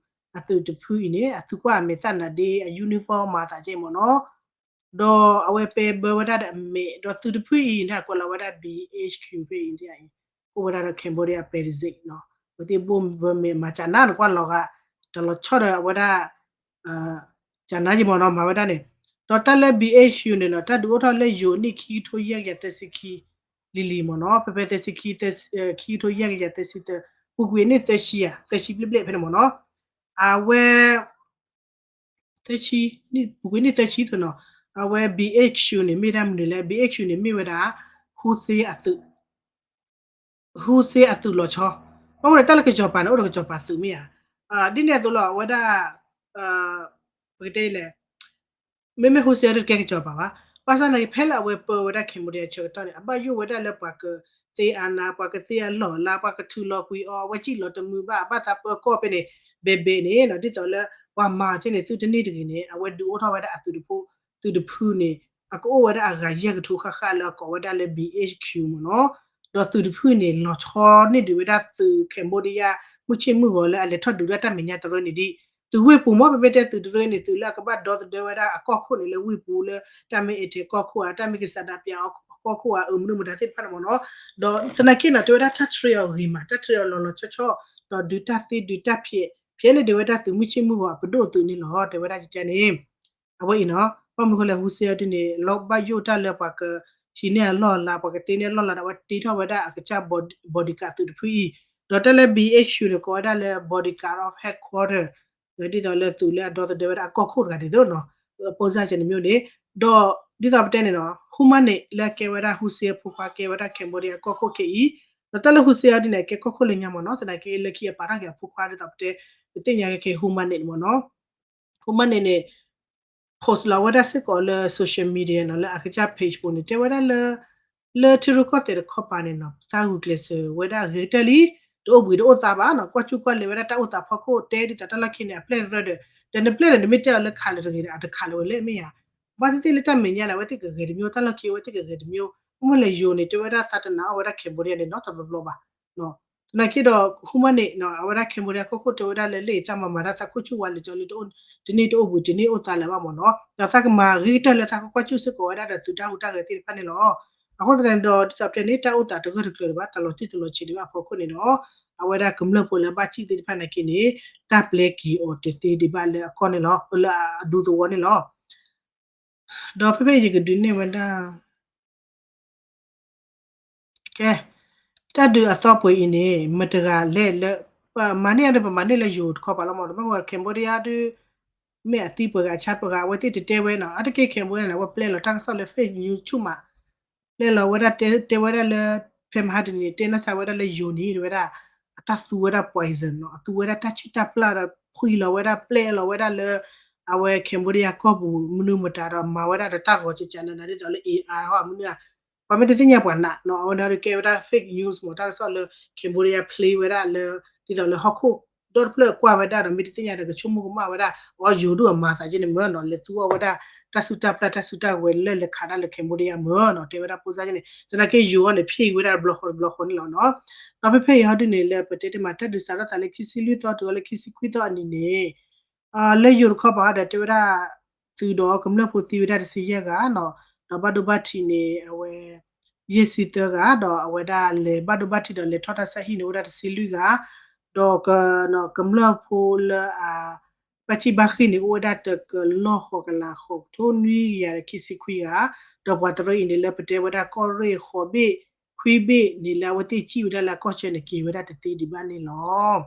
အသုးတဖုအံၤန့ၣ် အသုးကွၢ်အမဲာ်သၣ်နၤဒ့ အ uniform မၤသးကဲမ့ၢ်နီၤ ဒီးအဝဲပဲဘၢဝဲဒၣ်ဒီးအမဲာ် ဒီးသုးတဖုအံၤန့ၣ် ကွဲးလီၤဝဲဒၣ် B H Q ဖဲအံၤန့ၣ် အိၣ်ဝဲဒၣ်ဒီး Cambodia ပဲတစ့ၣ်နီၤ ပသ့ၣ်ဘိၣ်ဘၢမဲာ်မၤကၢ်နါန့ၣ် ကွၢ်လီၤဂာ် တၢ်လီၤဆီဒီးအဝဲဒၣ် ကၢ်နါယံၤမ့ၢ်နီၤ မၤဝဲဒၣ်န့ၣ် ဒီးတၢ်လၢ B H Q န့ၣ်နီၤ တၢ်ဒုးအိၣ်ထီၣ်လၢယိၤနံၣ်ခံကထိယဲၢ်ကယၤသၢဆံခံ လံၤလံၤမ့ၢ်နီၤ ဖဲဖဲသၢဆံခံ ခံကထိယဲၢ်ကယၤသၢဆံသၢ ပူၤကွံာ်နံၣ်သၢဆံဧါ သၢဆံဘျဲၣ်ဘျဲၣ်ဖဲန့ၣ်မ့ၢ်နီၤ အဝဲ သၢဆံ ပူၤကွံာ်နံၣ်သၢဆံသနီၤ အဝဲ B H Q န့ၣ် မ့ၢ်ဒၣ်မနုၤလဲၣ် B H Q န့ၣ် မ့ၢ်ဝဲဒၣ် ဟူစ့အသုး ဟူစ့အသုးလီၤဆီ ဘၣ်မနုၤတၢ်လၢကစီၤပၤန့ၣ် အိၣ်ဒီးကစီၤပၤသုးမ့ၢ်ဧါ ဒ်န့ၣ်အသိးလီၤ အဝဲဒၣ် ပကတဲလဲၣ် မ့မ့ၢ် Hun Sen တကဲကစီၤပၤဘၣ်. ဘၣ်ဆၣ်သနာ်က့ ဖဲလၢအဝဲပၢဝဲဒၣ် Cambodia ဆၢကတီၢ်န့ၣ် အဘၣ်ယိၣ်ဝဲဒၣ်လၢပှၤကသ့အါနါ ပှၤကသ့အလီၢ်အလၤ ပှၤကထုးလီၤကွံာ်အီၤ အဝဲစံၣ်လီၤတမုာ်ဘၣ် အဘၣ်သးပၢကီၢ်ဖဲန့ၣ် ဘဲဘဲန့ၣ် ဒ်သိးလၢ ပှၤမၤက့န့ၣ် သုတန့ၢ်တဂ့ၤန့ၣ် အဝဲဒုးအိၣ်ထီၣ်ဝဲဒၣ်အသုးတဖု သုးတဖုန့ၣ် အကအိၣ်ဝဲဒၣ်အဂၤယဲၢ်ကထိဃၣ်ဃၣ်လၢအကိးဝဲဒၣ်လၢ B H Q မ့ၢ်နီၤ. ဒီးသုးတဖုန့ၣ် လီၤဆီန့ၢ်ဒံးဝဲဒၣ်သုး Cambodia မုၢ်ဆ့ၣ်မုၢ်ဂီၤလၢအလဲၤထီၣ်ဒုးတၢ်တၢ်မဲာ်ညါတရၢန့ၣ်ဒ် သုးဝ့ၢ်ပူၤမ့ၢ် ပမ့ၢ်တဲသုးတရၢန့ၣ် သုးလၢအကဘၣ်ဒီသဒၢဝဲဒၣ်အကီၢ်ခိၣ်န့ၣ် လၢဝ့ၢ်ပူၤလၢတၢ်မ့ၢ်အဲးထဲးကီၢ်ခိၣ်ဧါ တၢ်မ့ၢ်ကစးဒးပၠးအကီၢ်ခိၣ်ဧါ အမနုၤမတၤသ့ၣ်တဖၣ်န့ၣ်မ့ၢ်နီၤ. ဒီးသနာ်က့န့ၣ် တဲဝဲဒၣ်တၢ်တြဲၤအီၤဂ့ၤမး တၢ်တြဲၤအီၤလီၤလီၤဆီဆီ ဒီးဒုးတၢ်သ့ဒုးတၢ်ဖျဲး ဖျဲးန့ၢ်ဒံးဝဲဒၣ်သုးမုၢ်ဆ့ၣ်မုၢ်ဂီၤအပဒိၣ်သုးန့ၣ်လီၤ တဲဝဲဒၣ်ကကန့ၣ် အဝဲအံၤနီၤ ဘၣ်မနုၤဃိလဲၣ် Hun Sen ဒ်န့ၣ် လီၤဘၣ်ယိၣ်တၢ်လၢပှၤကဟံးန့ၢ်အလီၢ်အလၤ ပှၤကသ့န့ၢ်အလီၢ်လၤဒီး အဝဲတ့ထီၣ်ဝဲဒၣ်အကစၢ် bodyguard သုးတဖုအံၤ ဒီးတၢ်လၢ B H Q န့ၣ် ကိးဝဲဒၣ်လၢ bodyguard of headquarter ဒ်သိးလၢသုးလၢအဒီသဒၢဝဲဒၣ်အကီၢ်ခိၣ်တဂၤန့ၣ်သိးနီၤ အပိစၢ်ကဲန့ၣ်မ့ၢ်န့ၣ် ဒီးဒ်သိးပတဲန့ၣ်နီၤ Hun Manet လၢအကဲဝဲဒၣ် Hun Sen အဖိခွါ ကဲဝဲဒၣ် Cambodia အကီၢ်ခိၣ်ခဲအံၤ ဒီးတၢ်လၢ Hun Sen အံၤဒ်န့ၣ် အကဲကီၢ်ခိၣ်လၢညါမ့ၢ်နီၤ သနာ်က့လၢခံအပာ်ထီၣ်က့ၤအဖိခွါဒ်သိးပတဲ ပသ့ၣ်ညါက့ၤခဲ Hun Manet န့ၣ်မ့ၢ်နီၤ Hun Manet န့ၣ် post လီၤဝဲဒၣ်စ့ၢ်ကီးလၢ social media နီၤ လၢအကစၢ် page ပူၤန့ၣ် တဲဝဲဒၣ်လၢ လၢထံရူၢ်ကီၢ်သဲးတခီပၤန့ၣ်နီၤ သးဂုာ်ကျဲးစၢးဝဲဒၣ်အဂ့ၤကတၢၢ်လံ တအိၣ်ဘှံးတအိၣ်သါဘၣ်နီၤ ကွၢ်ကူၣ်ကွၢ်လဲၤဝဲဒၣ်တၢ်အိၣ်သးဖီခိၣ် တဲဒ်သိးတၢ်လီၢ်ခံန့ၣ် အပျဲၢ်တရၢဒီး ဒီးနပျဲၢ်ဒီးနမ့ၢ်တဲအီၤလၢခးလၢာ်တဂ့ၤဒီး အတခးလၢာ်ဝဲလဲၣ်မ့ၢ်ဧါ ဘၣ်သ့ၣ်သ့ၣ်လၢတၢ်မဲာ်ညါန့ၣ် အဝဲသ့ၣ်ကဂဲၤတမျိုး တၢ်လီၢ်ခံအဝဲသ့ၣ်ကဂဲၤတမျိုး မ့ၢ်လၢယိၤန့ၣ် တဲဝဲဒၣ်သးတနာ်အီၣ်ဝဲဒၣ် Cambodia န့ၣ် နီတဘျီဘျီဘၣ် သနာ်က့ဒီး Hun Manet န့ၣ် အဝဲဒၣ် Cambodia ကီၢ်ခိၣ်တဲဝဲဒၣ်လၢ လၢအသးမၤမၤတၢ်သးခိၣ်ဆူၣ်ဝါလၢာ်ကၠီလၢ တန့ၢ်တအိၣ်ဘှံးတန့ၢ်အိၣ်သါလၢၤဘၣ်မ့ၢ်နီၤ ဒီးသးကမၤဂ့ၤကတၢၢ်လၢသးကကွၢ်ကူၣ်စ့ၢ်ကီးဝဲဒၣ်ဒီးသုးတၢ်ဟူးတၢ်ဂဲၤသ့ၣ်တဖၣ်န့ၣ်လီၤ. အဃိသတးန့ၣ်ဒီး ဒ်သိးပတဲန့ၣ် တၢ်အိၣ်သးတဂၢၢ်တကျၢၤဒံးဘၣ် တၢ်လီၤတံၢ်တလီၤဆဲးဒံးဘၣ်အဖီခိၣ်န့ၣ်ဒီး အဝဲဒၣ်ကမျၢၢ်ဖိလၢအဘၣ်စံၣ်သ့ၣ်တဖၣ်နာ်က့န့ၣ် တၢ်ပျဲက့ၤအီၤတသ့ဒံးဘၣ်လၢအကီၢ်န့ၣ်လီၤ လၢအဒူသဝီန့ၣ်လီၤ. ဒီးဖဲဖဲယကဒုးနဲၣ်ဝဲဒၣ် ကဲ, တၢ်ဒုးအသီပှဲၤအံၤန့ၣ် မတၤတဂၤလဲၣ်လၢ ပမၤန့ၢ်အဒၣ် ပမၤန့ၢ်လၢယိၤတခီပၤလီၤမ့ၢ် တဘၣ်မ့ၢ် Cambodia ဒုး မ့ၢ်အသံပှဲၤဂၤအဆါပှဲၤဂၤ အဝဲသ့ၣ်တတဲဝဲနီၤ အါတက့ၢ် Cambodia န့ၣ် အဝဲပျဲလီၤတၢ်ကစီၣ်လၢ fake news ဆူၣ်မး ပျဲလီၤဝဲဒၣ်တဲဝဲဒၣ်လၢ ဖဲမဟါတနံၤန့ၣ် တဲနီၢ်ဆါဝဲဒၣ်လၢယိၤန့ၣ် တဲဝဲဒၣ် အတၢ်သူဝဲဒၣ် poison နီၤ အသူဝဲဒၣ်တၢ်ဆူၣ်တၢ်ပျၢ်ဒီး ဖှံလီၤဝဲဒၣ်ပျဲလီၤဝဲဒၣ်လၢ အဝဲ Cambodia ကီၢ်ပူၤ မနုၤမတၤဒီးမၤဝဲဒၣ်ဒီးတၢ်ဂီၤကကနနၤ ဒ်သိးလၢ A I ဟီ မနုၤဧါ ပှၤမ့ၢ်တသ့ၣ်ညါပှၤနးနီၤ အဝဲန့ၣ်ဒီးကဲဝဲဒၣ် fake news မ့ၢ်တၢ်ကစီၣ်လၢ Cambodia play ဝဲဒၣ်လၢ ဒ်သိးလၢဟီၣ်ခိၣ်ဒီတဖျၢၣ်ကွၢ်ဝဲဒၣ်ဒီး မ့ၢ်တသ့ၣ်ညါဒီးကဆိကမိၣ်ကမၣ်ဝဲဒၣ် အီ ယိၤဒုးအမၤသးက့န့ၣ်မ့ၢ်နီၤ လဲၤသူအီၣ်ဝဲဒၣ် တၢ်စုတၢ်ပျၢ်တၢ်စုတၢ်ဝဲၤလၢလဲၤခးတၢ်လၢ Cambodia မ့ၢ်နီၤ တဲဝဲဒၣ်ဖိစၢ်က့န့ၣ် သနာ်က့ယိၤအီၤန့ၣ် ဖံးဝဲဒၣ်တဘျီဃီတဘျီဃီန့ၣ်လီၤနီၤ. ဒီးဖဲဖဲအံၤဟီဒုးန့ၣ် လၢပတဲတ့ၢ်မး တၢ်ဒုးစးထီၣ်သးလၢခံဆံလွံၢ်သီ တုၤလၢခံဆံခွံသီအနံၤန့ၣ် လၢယိၤတခီပၤဒီးတဲဝဲဒၣ် သုးဒီးကမျၢၢ်ဖိသံဝဲဒၣ်တဆံယဲၢ်ဂၤနီၤ ဒီးဘၣ်ဒိဘၣ်ထံးန့ၣ် အဝဲ ယဲၢ်ဆံသၢဂၤ ဒီးအဝဲဒၣ်လဲၤဘၣ်ဒိဘၣ်ထံးဒီးလဲၤထီၣ်တၢ်ဆါဟံၣ်န့ၣ် အိၣ်ဝဲဒၣ်တဆံလွံၢ်ဂၤ ဒီးက ကမျၢၢ်ဖိလၢအ ဘၣ်ဆံၣ်ဘၣ်ဃံၣ်န့ၣ် အိၣ်ဝဲဒၣ်တကလီၢ်ဃိးကလးဃိးကထိနွံကယၤဒီးခံဆံခွံဂၤ ဒီးပှၤတရၢအံၤန့ၣ်လၢပတဲဝဲဒၣ်ကီၢ်ရ့ၣ်ဃိးဘ့ၣ်ခွံဘ့ၣ်န့ၣ်လၢအဝဲသ့ၣ်စံၣ်ဝဲဒၣ်လၢအကီၢ်ဆၢန့ၣ် က့ၤဝဲဒၣ်တသ့ဒံးဘၣ်န့ၣ်လီၤ.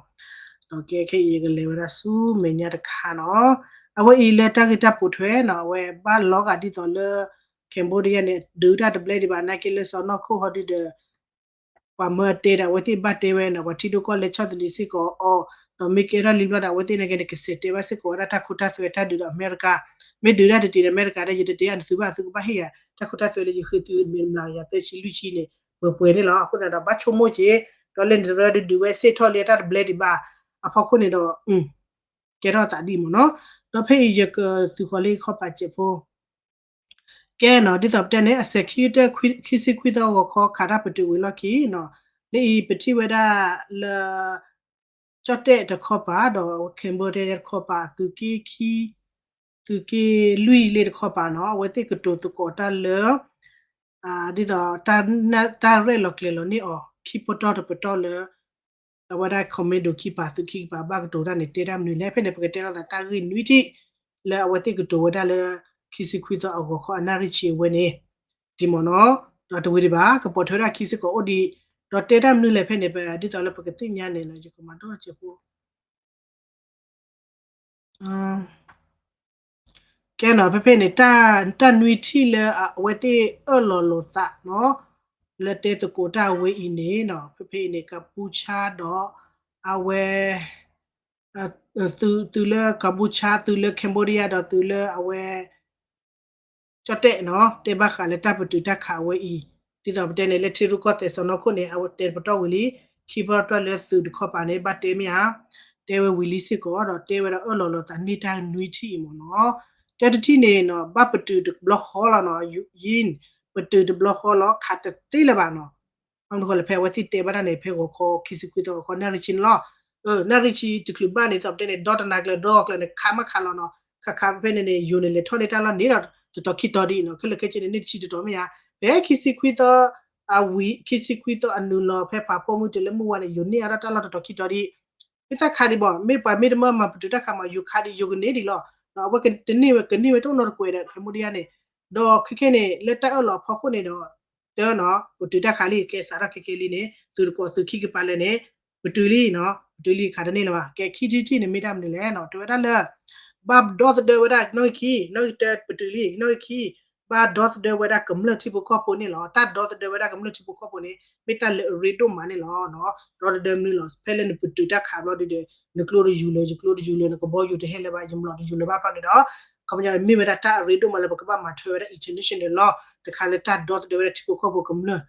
ဒီးကဲခဲအံၤယကလဲၤဝဲဒၣ်ဆူမဲာ်ညါတခါနီၤ အဝဲအံၤလၢတၢ်ဂ့ၢ်တၢ်ပိာ်ထွဲနီၤ အဝဲဘၣ်လီၤဂာ်ဒ်သိးလၢ Cambodia န့ၣ် ဒုးတၢ်တဘျဲဒံးဘၣ် နာ်က့လၢစီၤနီၢ်ခိၣ်ဟီဒုဒီး ပှၤမၢအတဲဒီး အဝဲသ့ၣ်ဘၣ်တဲဝဲနီၤ ပှၤထံဒိၣ်ကီၢ်လဲၢ်ဆီၣ်သနံးစ့ၢ်ကီးအီၤ ဒီးမ့ၢ်ကဲထီၣ်လံဘျီဒီး အဝဲသ့ၣ်နာ်က့န့ၣ် ကဆဲးတဲဘၣ်စ့ၢ်ကီးဝဲဒၣ်တၢ်ခိတၢ်သွဲတၢ်ဒုးဒီးအမဲရကၤ မ့ၢ်ဒုးဒၣ်တတံၤဒီးအမဲရကၤဒီး ယတတဲအီၤန့ၣ် သုဘၣ်သုကဘၣ်ဟ့ၣ်ယၤ တၢ်ခိတၢ်သွဲလၢယဃ့သုမ့ၢ်မျးကယၤသၢဆံလွံၢ်ဆံန့ၣ် ပှဲၤပှဲၤန့ၣ်လီၤ. အဃိသတးဒီး ဘၣ်ဆိကမိၣ်က့ၤ ဒီးလၢန့ၣ်တရၢဒုးဒုးဝဲစ့ၢ်ထီၣ်လံတၢ်တဘျဲဒံးဘၣ် အဖီခိၣ်န့ၣ်ဒီး ကဲထီၣ်သးဒ်မ့ၢ်နီၤ ဒီးဖဲအံၤယကသုးဃီၤလၢခီၣ်ပာ်စဲးဖိ ကဲနီၤ ဒ်သိးပတဲန့ၣ် အစဲးခံကတၢၢ် ခံဆံခွံသီအဂီၤခီ ခးတၢ်ပတုာ်ဝံၤလီၢ်ခံနီၤ လၢအံၤပထံၣ်ဝဲဒၣ်လၢ ကၠီၣ်တဲၣ်တခီပၤ ဒီး Cambodia တခီပၤ သုးက့ခံ သုးက့လွံၢ်လ့ၣ်တခီပၤနီၤ အဝဲသ့ၣ်ကတိၤသကိးတၢ်လၢ ဒ်သိး တၢ်ရဲၣ်လီၤကျဲၤလီၤန့ၢ်အီၤ ခံပတီၢ်တပတီၢ်လၢ အဝဲဒၣ် commando ခံပၤ သုးခံကပၤဘၣ်ကတိၤတၢ်န့ၣ် တဲတၢ်မနုၤလဲၣ် ဖဲန့ၣ် ပကတဲထီၣ်သးတၢ်ဂ့ၢ်နွံထံၣ် လၢအဝဲသ့ၣ်ကတိၤဝဲဒၣ်လၢ ခံဆံခွံသီအဂီၤခီအနၣ်ရံၣ်ဆံအဝဲန့ၣ် ဒ်မ့ၢ်နီၤ ဒီးတဝံၤဒံးဘၣ် ကပိာ်ထွဲဒၣ်ခံစ့ၢ်ကီးအိၣ်ဒံး ဒီးတဲတၢ်မနုၤလဲၣ်ဖဲန့ၣ် ပဒ်သိးလၢပကသ့ၣ်ညါန့ၣ် ယကမၤဒိၣ်စဲးဖိ ကဲနီၤ ဖဲဖဲန့ၣ် တၢ်နွံထံၣ်လၢအဝဲသ့ၣ်အၢၣ်လီၤလိာ်သးနီၤ လၢတဲသကိးတၢ်အဝဲအံၤန့ၣ်နီၤ ဖဲဖဲအံၤန့ၣ် ကပူၤဆါဒီး အဝဲ သုးလၢ Kampuchea သုးလၢ Cambodia ဒီးသုးလၢအဝဲ ကၠီၣ်တဲၣ်နီၤ တဲဘၣ်ဃးလၢတၢ်ပတုာ်တၢ်ခးအဝဲအံၤ, ဒ်သိးပတဲန့ၣ် လၢထံရူၢ်ကီၢ်သဲးစီၢ်နီၤခိၣ်န့ၣ် အဝဲတဲပတီၢ်ဝံၤလံ, ခံပတီၢ်လၢသုးတခီပၤန့ၣ် ဘၣ်တဲမ့ၢ်ဧါ, တဲဝဲဝံၤလံစ့ၢ်ကီး ဒီးတဲဝဲဒၣ်အၢၣ်လီၤလိာ်သးန့ၢ်တၢ်နွံထံၣ်အံၤမ့ၢ်နီၤ, တၢတထံၣ်န့ၣ်နီၤ ဘၣ်ပတုာ်တဘျီဃီလီၤနီၤ, ယံၤ ပတုာ်တဘျီဃီလီၤ ခးတသ့လၢၤဘၣ်နီၤ, အမနုၤဃိလဲၣ် ဖဲအဝဲသ့ၣ်တဲဘၣ်တၢ်န့ၣ် ဖဲဂီၤခီခံဆံခွံသီဂီၤခီ နၣ်ရံၣ်ဆံန့ၣ်လီၤ, နၣ်ရံၣ်ဆံတချုးဘၣ်န့ၣ် ဒ်သိးပတဲန့ၣ် ဒီတနၤကျၢၤဒီဂီၤကျၢၤန့ၣ် ခးမးခးလီၤနီၤ, ခးခးဖဲန့ၣ်န့ၣ် ယိၤန့ၣ် လဲၤထီၣ်န့ၢ်တၢ်လီၢ်န့ၣ်ဒီး တတီၤခံတီၤဒ်အံၤနီၤ, ခဲလၢာ်ခဲဆ့န့ၣ် န့ၢ်တဆံတတီၤမ့ၢ်ဧါ, ဖဲခံဆံခွံသီ အဝံၤ ခံဆံခွံသီအနုာ်လီၤ ဖဲဖးဖီမုၢ်တုၤလၢမုၢ်ဝါန့ၣ် ယိၤန့ၢ်အါထီၣ်တၢ်လီၢ်တတီၤခံတီၤဒ်အံၤ, မ့ၢ်သးခးဒံးဘၣ် မ့ၢ်ပှၤမ့ၢ်တမၢမၤပတုာ်တၢ်ခးမး ယိၤခးဒံး ယိၤကန့ၢ်ဒံးလီၤ, အဝဲကန့ၢ်ဝဲတအိၣ်နီတကွဲးဒီး Cambodia န့ၣ်, ဒီးခဲခဲန့ၣ် လၢတၢ်အၢၣ်လီၤအဖီခိၣ်န့ၣ်ဒီး တနီၤ ပတုာ်တၢ်ခးလံ ကဲစးထီၣ်ခဲခဲလံန့ၣ် သုးတကိးသုးခံကပၤလၢာ်န့ၣ် ပတုာ်လံနီၤ, ပတုာ်လံခးတန့ၢ်လၢၤဘၣ်, ကဲခံထံၣ်တထံၣ်န့ၣ် မ့ၢ်တၢ်မနုၤလဲၣ်နီၤ, တဲဝဲဒၣ်လၢ ဘၣ်ဒီသဒၢဝဲဒၣ်နီၣ်ဂံၢ်ခံ, နီၣ်ဂံၢ်တၢပတုာ်လံ, နီၣ်ဂံၢ်ခံ ဘၣ်ဒီသဒၢဝဲဒၣ်ကမျၢၢ်ထံဖိကီၢ်ဖိန့ၣ်လီၤ, တၢ်ဒီသဒၢဝဲဒၣ်ကမျၢၢ်ထံဖိကီၢ်ဖိန့ၣ် မ့ၢ်တၢ်လၢအရ့ဒိၣ်မးန့ၣ်လီၤ, ဒီသဒၢမနုၤလီၤ, ဖဲလၢနပတုာ်တၢ်ခးဘျီဒ်ဒီး နကျိတယူၤလၢၤ ယကျိတယူၤလၢၤ နကဘီယူၤတဟဲလၢၤဘၣ် ယမျိာ်တယူၤလၢၤဘၣ်ဘျီန့ၣ်ဒီး ခီပညီမ့ၢ်ဝဲဒၣ်တၢ်အရ့ဒိၣ်မးလၢပကဘၣ်မၤထွဲဝဲဒၣ် international law တခါလၢတၢ်ဒီသဒၢဝဲဒၣ်ထံဖိကီၢ်ဖိကမျၢၢ်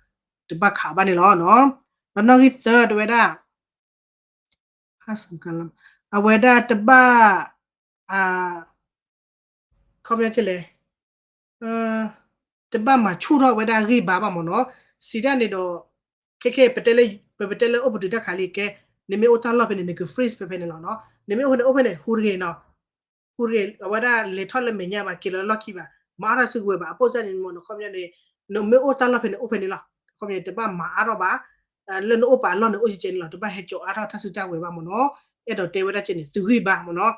တဘၣ်ခးဘၣ်န့ၣ်လီၤနီၤ, ဒီးနီၣ်ဂံၢ်သၢတဲဝဲဒၣ် အဝဲဒၣ်တဘၣ် ခီပညီလဲၣ် တဘၣ်မၤဆူၣ်ထီၣ်ဝဲဒၣ်ဂံၢ်ဘါဘၣ်မ့ၢ်နီၤ, စံးတၢ်န့ၣ်ဒီး ခဲခဲ ပတဲလၢအိၣ်ပတုာ်တၢ်ခးလံကဲ, နမ့ၢ်အိၣ်တၢ်လီၢ်ဖဲန့ၣ် နက freeze ဖဲဖဲန့ၣ်လီၤနီၤ, နမ့ၢ်အိၣ်ဖဲန့ၣ် အိၣ်ဖဲန့ၣ် ဟူးတဂ့ၤနီၤ ဟူးတဂ့ၤ အဝဲဒၣ်လဲၤထီၣ်လၢမဲာ်ညါဘၣ် က့ၤလီၤလီၢ်ခံဘၣ်, မၤအါထီၣ်စုကဝဲၤဘၣ် အပိၢ်စၢ်န့ၣ်မ့ၢ်နီၤ, ခီပညီန့ၣ် နမ့ၢ်အိၣ်တၢ်လီၢ်ဖဲန့ၣ် အိၣ်ဖဲန့ၣ်လီၤ, ခီပညီတဘၣ်မၤအါထီၣ်ဘၣ် လၢနအိၣ်ပာ်အလီၢ်န့ၣ် အိၣ်ကဲကဲန့ၣ်လီၤ, တဘၣ်ဟဲကၠီၤအါထီၣ်တၢ်စုတၢ်ဝဲၤဘၣ်မ့ၢ်နီၤ, အဲၣ်ဒိးတဲဝဲဒၣ်ကဲန့ၣ် သုးဂံၢ်ဘါမ့ၢ်နီၤ,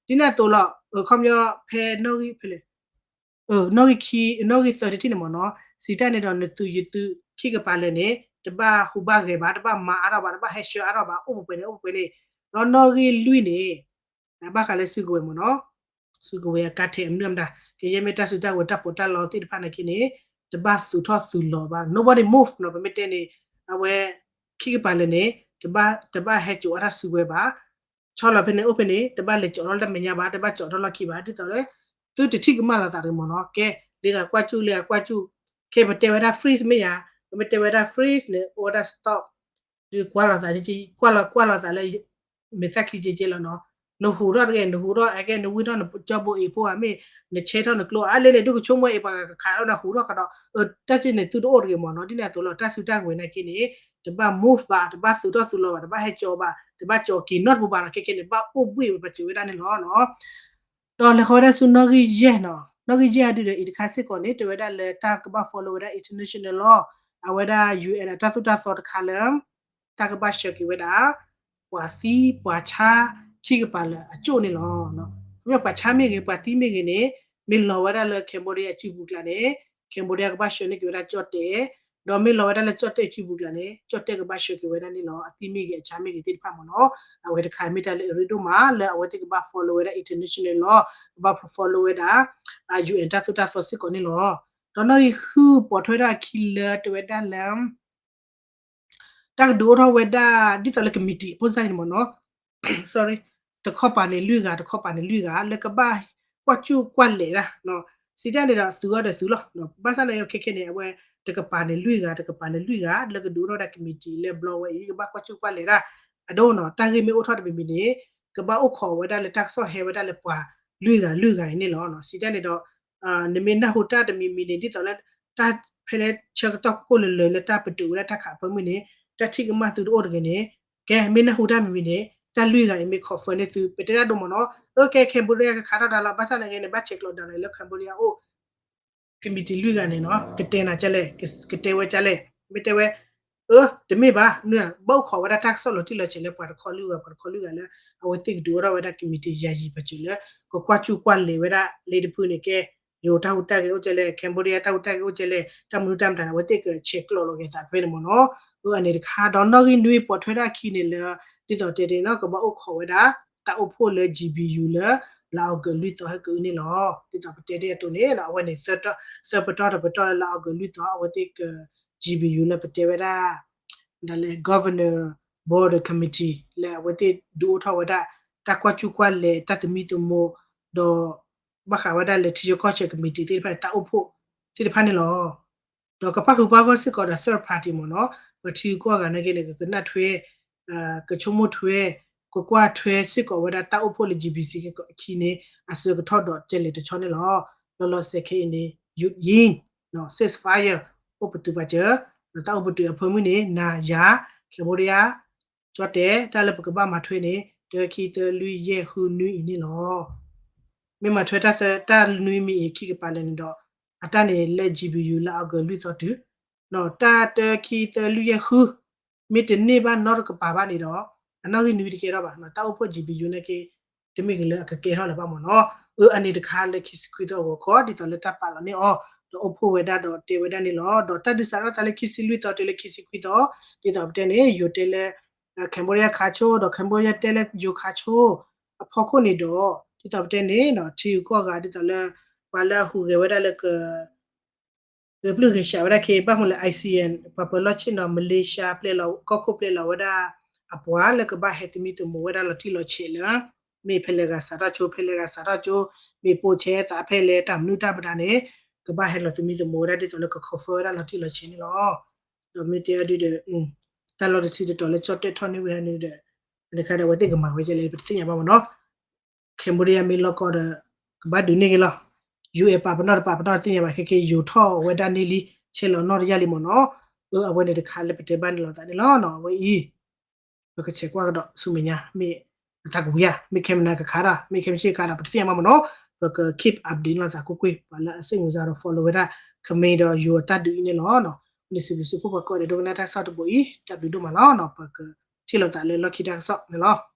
ဒ်န့ၣ်အသိးလီၤ, ခီပညီ ဖဲနီၣ်ဂံၢ်ဖဲလဲၣ် နီၣ်ဂံၢ်ခံ နီၣ်ဂံၢ်သၢတထံၣ်န့ၣ်မ့ၢ်နီၤ, စံးတၢ်န့ၣ်ဒီး နသုးယသုးခံကပၤလၢာ်န့ၣ် တဘၣ်ဟူးဘၣ်ဂဲၤဘၣ် တဘၣ်မၤအါထီၣ်ဘၣ် တဘၣ်ဟဲဆှၢအါထီၣ်ဘၣ် အိၣ်ပှဲၤပှဲၤန့ၣ် အိၣ်ပှဲၤပှဲၤန့ၣ်, ဒီးနီၣ်ဂံၢ်လွံၢ်န့ၣ် ဘၣ်ဃးလၢစုကဝဲၤမ့ၢ်နီၤ, စုကဝဲၤအကါထဲးအမနုၤမတၤ ကယဲၢ်မ့ၢ်တၢ်စုတၢ်ဝဲၤတၢ်ပီးတၢ်လီသ့ၣ်တဖၣ်နာ်က့န့ၣ် တဘၣ်သူၣ်ထီၣ်သူၣ်လီၤဘၣ် nobody move နီၤ, ပမ့ၢ်တဲန့ၣ် အဝဲ ခံကပၤလၢာ်န့ၣ် တဘၣ်ဟဲကၠီၤအါထီၣ်စုကဝဲၤဘၣ်, ဆီလီၤဖဲန့ၣ်အိၣ်ဖဲန့ၣ် တဘၣ်လဲၤကၠီၤထီၣ်လၢမဲာ်ညါဘၣ် တဘၣ်ကၠီၤထီၣ်လီၢ်ခံဘၣ် ဒ်သိးလၢ သုတထံၣ်ကမၣ်လိာ်သးတဂ့ၤမ့ၢ်နီၤ, ကဲ လၢဂၤကွၢ်စူၣ် လၢဂၤကွၢ်စူၣ်, ခဲပတဲဝဲဒၣ် freeze မ့ၢ်ယါ, ပမ့ၢ်တဲဝဲဒၣ် freeze န့ၣ် အိၣ်ဝဲဒၣ် stop ဒုးကွၢ်လိာ်သး ကွၢ်လိာ်ကွၢ်လိာ်သးလၢ မဲာ်သၣ်ချံကဲကဲလီၤနီၤ, နဟူးထီၣ်တဂ့ၤ နဟူးထီၣ် အကဲ နဝံထီၣ်နကၠီဘိအ့ၣ်ဖိဧါ မ့ၢ်နဆဲထီၣ်နကျိ အါလဲၣ်န့ၣ် ဒုးကဆိကမိၣ်အ့ၣ်ပှၤကခးလီၤ နဟူးထီၣ်ကဒီး, တၢ်စ့ၢ်န့ၣ် သုတအိၣ်တဂ့ၤမ့ၢ်နီၤ, ဒ်န့ၣ်အသိးလီၤ တၢ်စုတၢ်ဝဲၤနာ်က့န့ၣ် တဘၣ် move ဘၣ် တဘၣ်သူၣ်ထီၣ်သူၣ်လီၤဘၣ် တဘၣ်ဟဲကၠီၤဘၣ် တဘၣ်ကၠီၤက့ၤနီတပူၤဘၣ်နီၤ, ခဲကဲန့ၣ် ဘၣ်အိၣ်ဘှံးဝဲပှၤစၢၤဝဲဒၣ်န့ၣ်လီၤနီၤ. ဒီးလဲၤဃီၤဝဲဒၣ်ဆူနီၣ်ဂံၢ်ယဲၢ်နီၤ, နီၣ်ဂံၢ်ယဲၢ်အဒုဒီးအံၤတခါစ့ၢ်ကီးန့ၣ် တဲဝဲဒၣ်လၢတၢ်ကဘၣ် follow ဝဲဒၣ် international law အဝဲဒၣ် ယူၣ်အဲၣ် အတၢ်သိၣ်တၢ်သီတခါလၢ တၢ်ကဘၣ်ဆှၢက့ၤဝဲဒၣ် ပှၤသံပှၤဆါခံကပၤလၢာ်အကၠိၣ်န့ၣ်လီၤ. ခီပညီပှၤဆါမ့ၢ်ဂ့ၤ ပှၤသံမ့ၢ်ဂ့ၤန့ၣ် မ့ၢ်လီၤဝဲဒၣ်လၢ Cambodia စုပူၤကျါန့ၣ် Cambodia ကဘၣ်ဆှၢန့ၢ်က့ၤဝဲဒၣ်ကၠီၣ်တဲၣ်, ဒီးမ့ၢ်လီၤဝဲဒၣ်လၢကၠီၣ်တဲၣ်စုပူၤကျါန့ၣ် ကၠီၣ်တဲၣ်ကဘၣ်ဆှၢက့ၤဝဲဒၣ်န့ၣ်လီၤ. အသံမ့ၢ်ဂ့ၤ အဆါမ့ၢ်ဂ့ၤသ့ၣ်တဖၣ်မ့ၢ်နီၤ, အဝဲတခါမ့ၢ်တၢ်လၢအရ့ဒိၣ်မးလၢအဝဲသ့ၣ်ကဘၣ် follow ဝဲဒၣ် international law ကဘၣ် follow ဝဲဒၣ် ယူၣ်အဲၣ် တၢ်သိၣ်တၢ်သီစ့ၢ်ကီးန့ၣ်လီၤ. ဒီးနီၣ်ဂံၢ်ဃုပိာ်ထွဲထီၣ်အခံလၢတဲဝဲဒၣ်လၢ တၢ်ကဒုးအိၣ်ထီၣ်ဝဲဒၣ် ဒ်သိးလၢ committee ဖိစၢ်န့ၣ်မ့ၢ်နီၤ, sorry, တခီပၤန့ၣ်လွံၢ်ဂၤ တခီပၤန့ၣ်လွံၢ်ဂၤ လၢကဘၣ်ကွၢ်စူၣ်ကွၢ်လဲၤတၢ်, စံးတၢ်န့ၣ်ဒီးသုးအီၤဒီးသုးလီၤ. ဘၣ်ဆၣ်သနာ်က့ခဲခဲန့ၣ် အဝဲတကပၤန့ၣ်လွံၢ်ဂၤ တကပၤန့ၣ်လွံၢ်ဂၤ လၢကဒုးအိၣ်ထီၣ်ဝဲဒၣ် committee လၢဘျီဝဲအံၤ ကဘၣ်ကွၢ်စူၣ်ကွၢ်လဲၤတၢ်, အဒိနီၤ တၢ်ဂ့ၢ်မ့ၢ်အိၣ်ထီၣ်တမံၤမံၤန့ၣ် ကဘၣ်အိၣ်ခိးဝဲဒၣ်လၢတၢ်ကစီၣ်ဟဲဝဲဒၣ်လၢပှၤလွံၢ်ဂၤလွံၢ်ဂၤအံၤန့ၣ်လီၤ. စံးတၢ်န့ၣ်ဒီး နမ့ၢ်နၢ်ဟူတၢ်တမံၤမံၤန့ၣ် ဒ်သိးလၢ တၢ်ဖဲလဲၣ်ဆၢကတီၢ်ခိၣ်ခိၣ်လၢာ်လၢာ်လၢတၢ်ပတုာ်ဝဲဒၣ်တၢ်ခးအဖၢမုၢ်န့ၣ် တၢ်ထံၣ်ကမၣ်သုတအိၣ်တဂ့ၤန့ၣ် ကဲမ့ၢ်နၢ်ဟူတၢ်မံၤမံၤန့ၣ် တၢ်လွံၢ်ဂၤအံၤမ့ၢ် confirm န့ၢ်သု ပတဲတၢ်ဒိၣ်မးနီၤ, အကဲ Cambodia ကခးထီၣ်တၢ်လီၤ ဘၣ်ဆၣ်သနာ်က့န့ၣ် ဘၣ်ဆဲးကျိးဒၣ်လဲာ်လၢ Cambodia အိၣ် committee လွံၢ်ဂၤန့ၣ်နီၤ ကတဲနၤကလဲၣ် ကတဲဝဲကလဲၣ် မ့ၢ်တဲဝဲ အၢ တမ့ၢ်ဘၣ် ဘၣ်အိၣ်ခိးဝဲဒၣ်တၢ်ကစီၣ်လီၤတံၢ်လီၤဆဲးလၢပှၤတခီလွံၢ်ဂၤ ပှၤတခီလွံၢ်ဂၤလၢ အဝဲသ့ၣ်ကဒုးအိၣ်ထီၣ်ဝဲဒၣ် committee ယၤယံၤပာ်စၢၤလၢ ကကွၢ်စူၣ်ကွၢ်လဲၤဝဲဒၣ်လၢတဖုန့ၣ်ကဲ ယိၤတၢ်ဟူးတၢ်ဂဲၤအိၣ်ကလဲၣ် Cambodia တၢ်ဟူးတၢ်ဂဲၤအိၣ်ကလဲၣ် တၢ်မနုၤတၢ်မတၤန့ၣ် အဝဲသ့ၣ်ကဆဲးကျိးလီၤက့ၤသးဖဲန့ၣ်မ့ၢ်နီၤ. အန့ၣ်တခါ ဒီးနီၣ်ဂံၢ်နွံပိာ်ထွဲထီၣ်အခံန့ၣ်လၢ ဒ်သိးတဲဒ်နီၤ ကဘၣ်အိၣ်ခိးဝဲဒၣ် တၢ်အိၣ်ဖှိၣ်လၢ G B U လၢ လါအီကူးလွံၢ်သီဟဲကအုန့ၣ်လီၤ. ဒ်သိးပတဲတ့ၢ်အသိးန့ၣ် အဝဲန့ၣ် သၢပတီၢ်တပတီၢ်လၢလါအီကူးလွံၢ်သီ အဝဲသ့ၣ်က G B U လၢပတဲဝဲဒၣ် ဒ်လဲၣ် Governor Border Committee လၢအဝဲသ့ၣ်ဒုးအိၣ်ထီၣ်ဝဲဒၣ် တၢ်ကွၢ်ကူကွၢ်လဲၤ တၢ်သမံသမိး ဒီး ဘၣ်ဃးဝဲဒၣ်လၢထံဆၢကီၢ်ဆၢကမံးတံာ်သ့ၣ်တဖၣ်န့ၣ် တၢ်အိၣ်ဖှိၣ်သ့ၣ်တဖၣ်န့ၣ်လီၤ. ဒီးကပၣ်ဃုာ်ပၣ်ဂီၢ်စ့ၢ်ကီးဒီး third party မ့ၢ်နီၤ, ပှၤထံဂုၤကီၢ်ဂၤနာ်က့န့ၣ် ကကနၣ်ထွဲ ကဆိကမိၣ်ထွဲ ကကွၢ်ထွဲစ့ၢ်ကီးဝဲဒၣ်တၢ်အိၣ်ဖှိၣ်လၢ G B C အခံန့ၣ် အဆၢကတီၢ်ဒီးကဲလဲၣ်တဆီန့ၣ်လီၤ. လီၤလီၤဆဲးခဲအံၤန့ၣ် ယုၢ်ယံၤ ceasefire အိၣ်ပတုာ်ပာ်စၢၤ, ဒီးတၢ်အိၣ်ပတုာ်အဖၢမုၢ်န့ၣ် နၤယၤ Cambodia ကၠီတဲာ် တၢ်လၢပကဘၣ်မၤထွဲန့ၣ် တၢ ခံ သၢ လွံၢ် ယဲၢ် ဃု နွံအံၤန့ၣ်လီၤ. မ့ၢ်မၤထွဲတၢ်သၢ တၢ်နွံမံၤအံၤခံကပၤလဲၣ်န့ၣ်ဒီး အတၢ်န့ၣ်လၢ G B U လၢအီကူးလွံၢ်သီတုၤ တၢ်တၢ ခံ သၢ လွံၢ် ယဲၢ် ဃု မ့ၢ်တန့ၢ်ဘၣ်နီတကပၤဘၣ်န့ၣ်ဒီး အနီၣ်ဂံၢ်နွံတကဲထီၣ်ဘၣ်, တၢ်အိၣ်ဖှိၣ် G B U နာ်က့ တမ့ၢ်ကလၢအကကဲထီၣ်လၢၤဘၣ်မ့ၢ်နီၤ. အၢ အန့ၣ်တခါလၢခံဆံခွံသီအဂီၤခီ ဒ်သိးလၢတၢ်ပာ်လီၤန့ၢ်အီၤ ဒီးအိၣ်ဖှိၣ်ဝဲဒၣ်ဒီးတဲဝဲဒၣ်န့ၣ်လီၤ. ဒီးတၢ်ဒုးစးထီၣ်သးလၢခံဆံလွံၢ်သီတုၤလၢခံဆံခွံသီ ဒ်သိးပတဲန့ၣ် ယိၤတဲလၢ Cambodia ခးဆိ ဒီး Cambodia တဲလၢယိၤခးဆိ အဖီခိၣ်န့ၣ်ဒီး ဒ်သိးပတဲန့ၣ် ထံဂုၤကီၢ်ဂၤဒ်သိးလၢ ပှၤလၢအဟူးဂဲၤဝဲဒၣ်လၢက ဂဲၤပျုၢ်ဂဲၤဆှးဝဲဒၣ်ခဲအံၤ ဘၣ်မနုၤလဲၣ် ASEAN ပှၤပၢၤလီၢ်ဆ့ၣ်နီၤ Malaysia ပျဲလီၤ ကီၢ်ခိၣ်ပျဲလီၤဝဲဒၣ်အပှၤလၢကဘၣ်ဟဲသမံသမိးဝဲဒၣ်လီၤတံၢ်လီၤဆဲးလၢ မ့ၢ်ဖဲလဲၣ်ဂၤစးထီၣ်ကၠိ ဖဲလဲၣ်ဂၤစးထီၣ်ကၠိ မ့ၢ်ပိာ်ဆဲသးဖဲလဲၣ်တၢ်မနုၤတၢ်မတၤန့ၣ် ကဘၣ်ဟဲလီၤသမံသမိးဝဲဒၣ်ဒ်သိးလၢက confirm ဝဲဒၣ်လီၤတံၢ်လီၤဆဲးန့ၣ်လီၤ. ဒီးမ့ၢ်တဲအဒုဒီး တၢ်လီၢ်တဆံတတီၤလၢကၠီတဲာ်ထီၣ်န့ၢ်ဝဲန့ၣ်ဒီး အန့ၣ်ခါဒီးအဝဲသ့ၣ်ကမၤဝဲဒ်လဲၣ် ပတသ့ၣ်ညါဘၣ်မ့ၢ်နီၤ. Cambodia မ့ၢ်လီၢ်ကီၢ်ဒီး ကဘၣ်ဒုးန့ၢ်က့ၤလီၤ. ယူၢ်အဲၣ်ပာ်ပနီၣ်တပာ်ပနီၣ်တသ့ၣ်ညါဘၣ် ခဲက့ၤယိၤထီၣ်ဝဲဒၣ်န့ၢ်လံ ဆဲးလီၤနီၣ်တယၢ်လံမ့ၢ်နီၤ. အၢ အဝဲန့ၣ်တခါလၢပတဲဘၣ်န့ၣ်လီၤသးန့ၣ်လီၤနီၤ. အဝဲအံၤ ပကဆဲးကွၢ်ကဒီးဆူမဲာ်ညါ မ့ၢ်အတၢ်ကဝံၤဧါ မ့ၢ်ခဲမနၤကခါတၢ် မ့ၢ်ခဲမုၢ်ဆ့ၣ်ကခါတၢ် ပတသ့ၣ်ညါဘၣ်မ့ၢ်နီၤ. ပက keep update န့ၣ်လီၤသးကွ့ၢ်ကွ့ၢ် ပှၤလၢအစ့ၣ်မုာ်စၢ်ဒီး follow ဝဲဒၣ် ခမ့ၢ်ဒီးယိၤအတၢ်ဒုးအံၤန့ၣ်လီၤ. န့ၣ်စံးဘျုးစံးဖှိၣ်ပှၤကိးဂၤဒဲး ဒိကနၣ်တၢ်ကစီၣ်တဘိအံၤ တၢ်ဘျုးဒိၣ်မးလီၤ. ပကထံၣ်လိာ်သးလၢလီၢ်ခံတၢ်ကစီၣ်န့ၣ်လီၤ.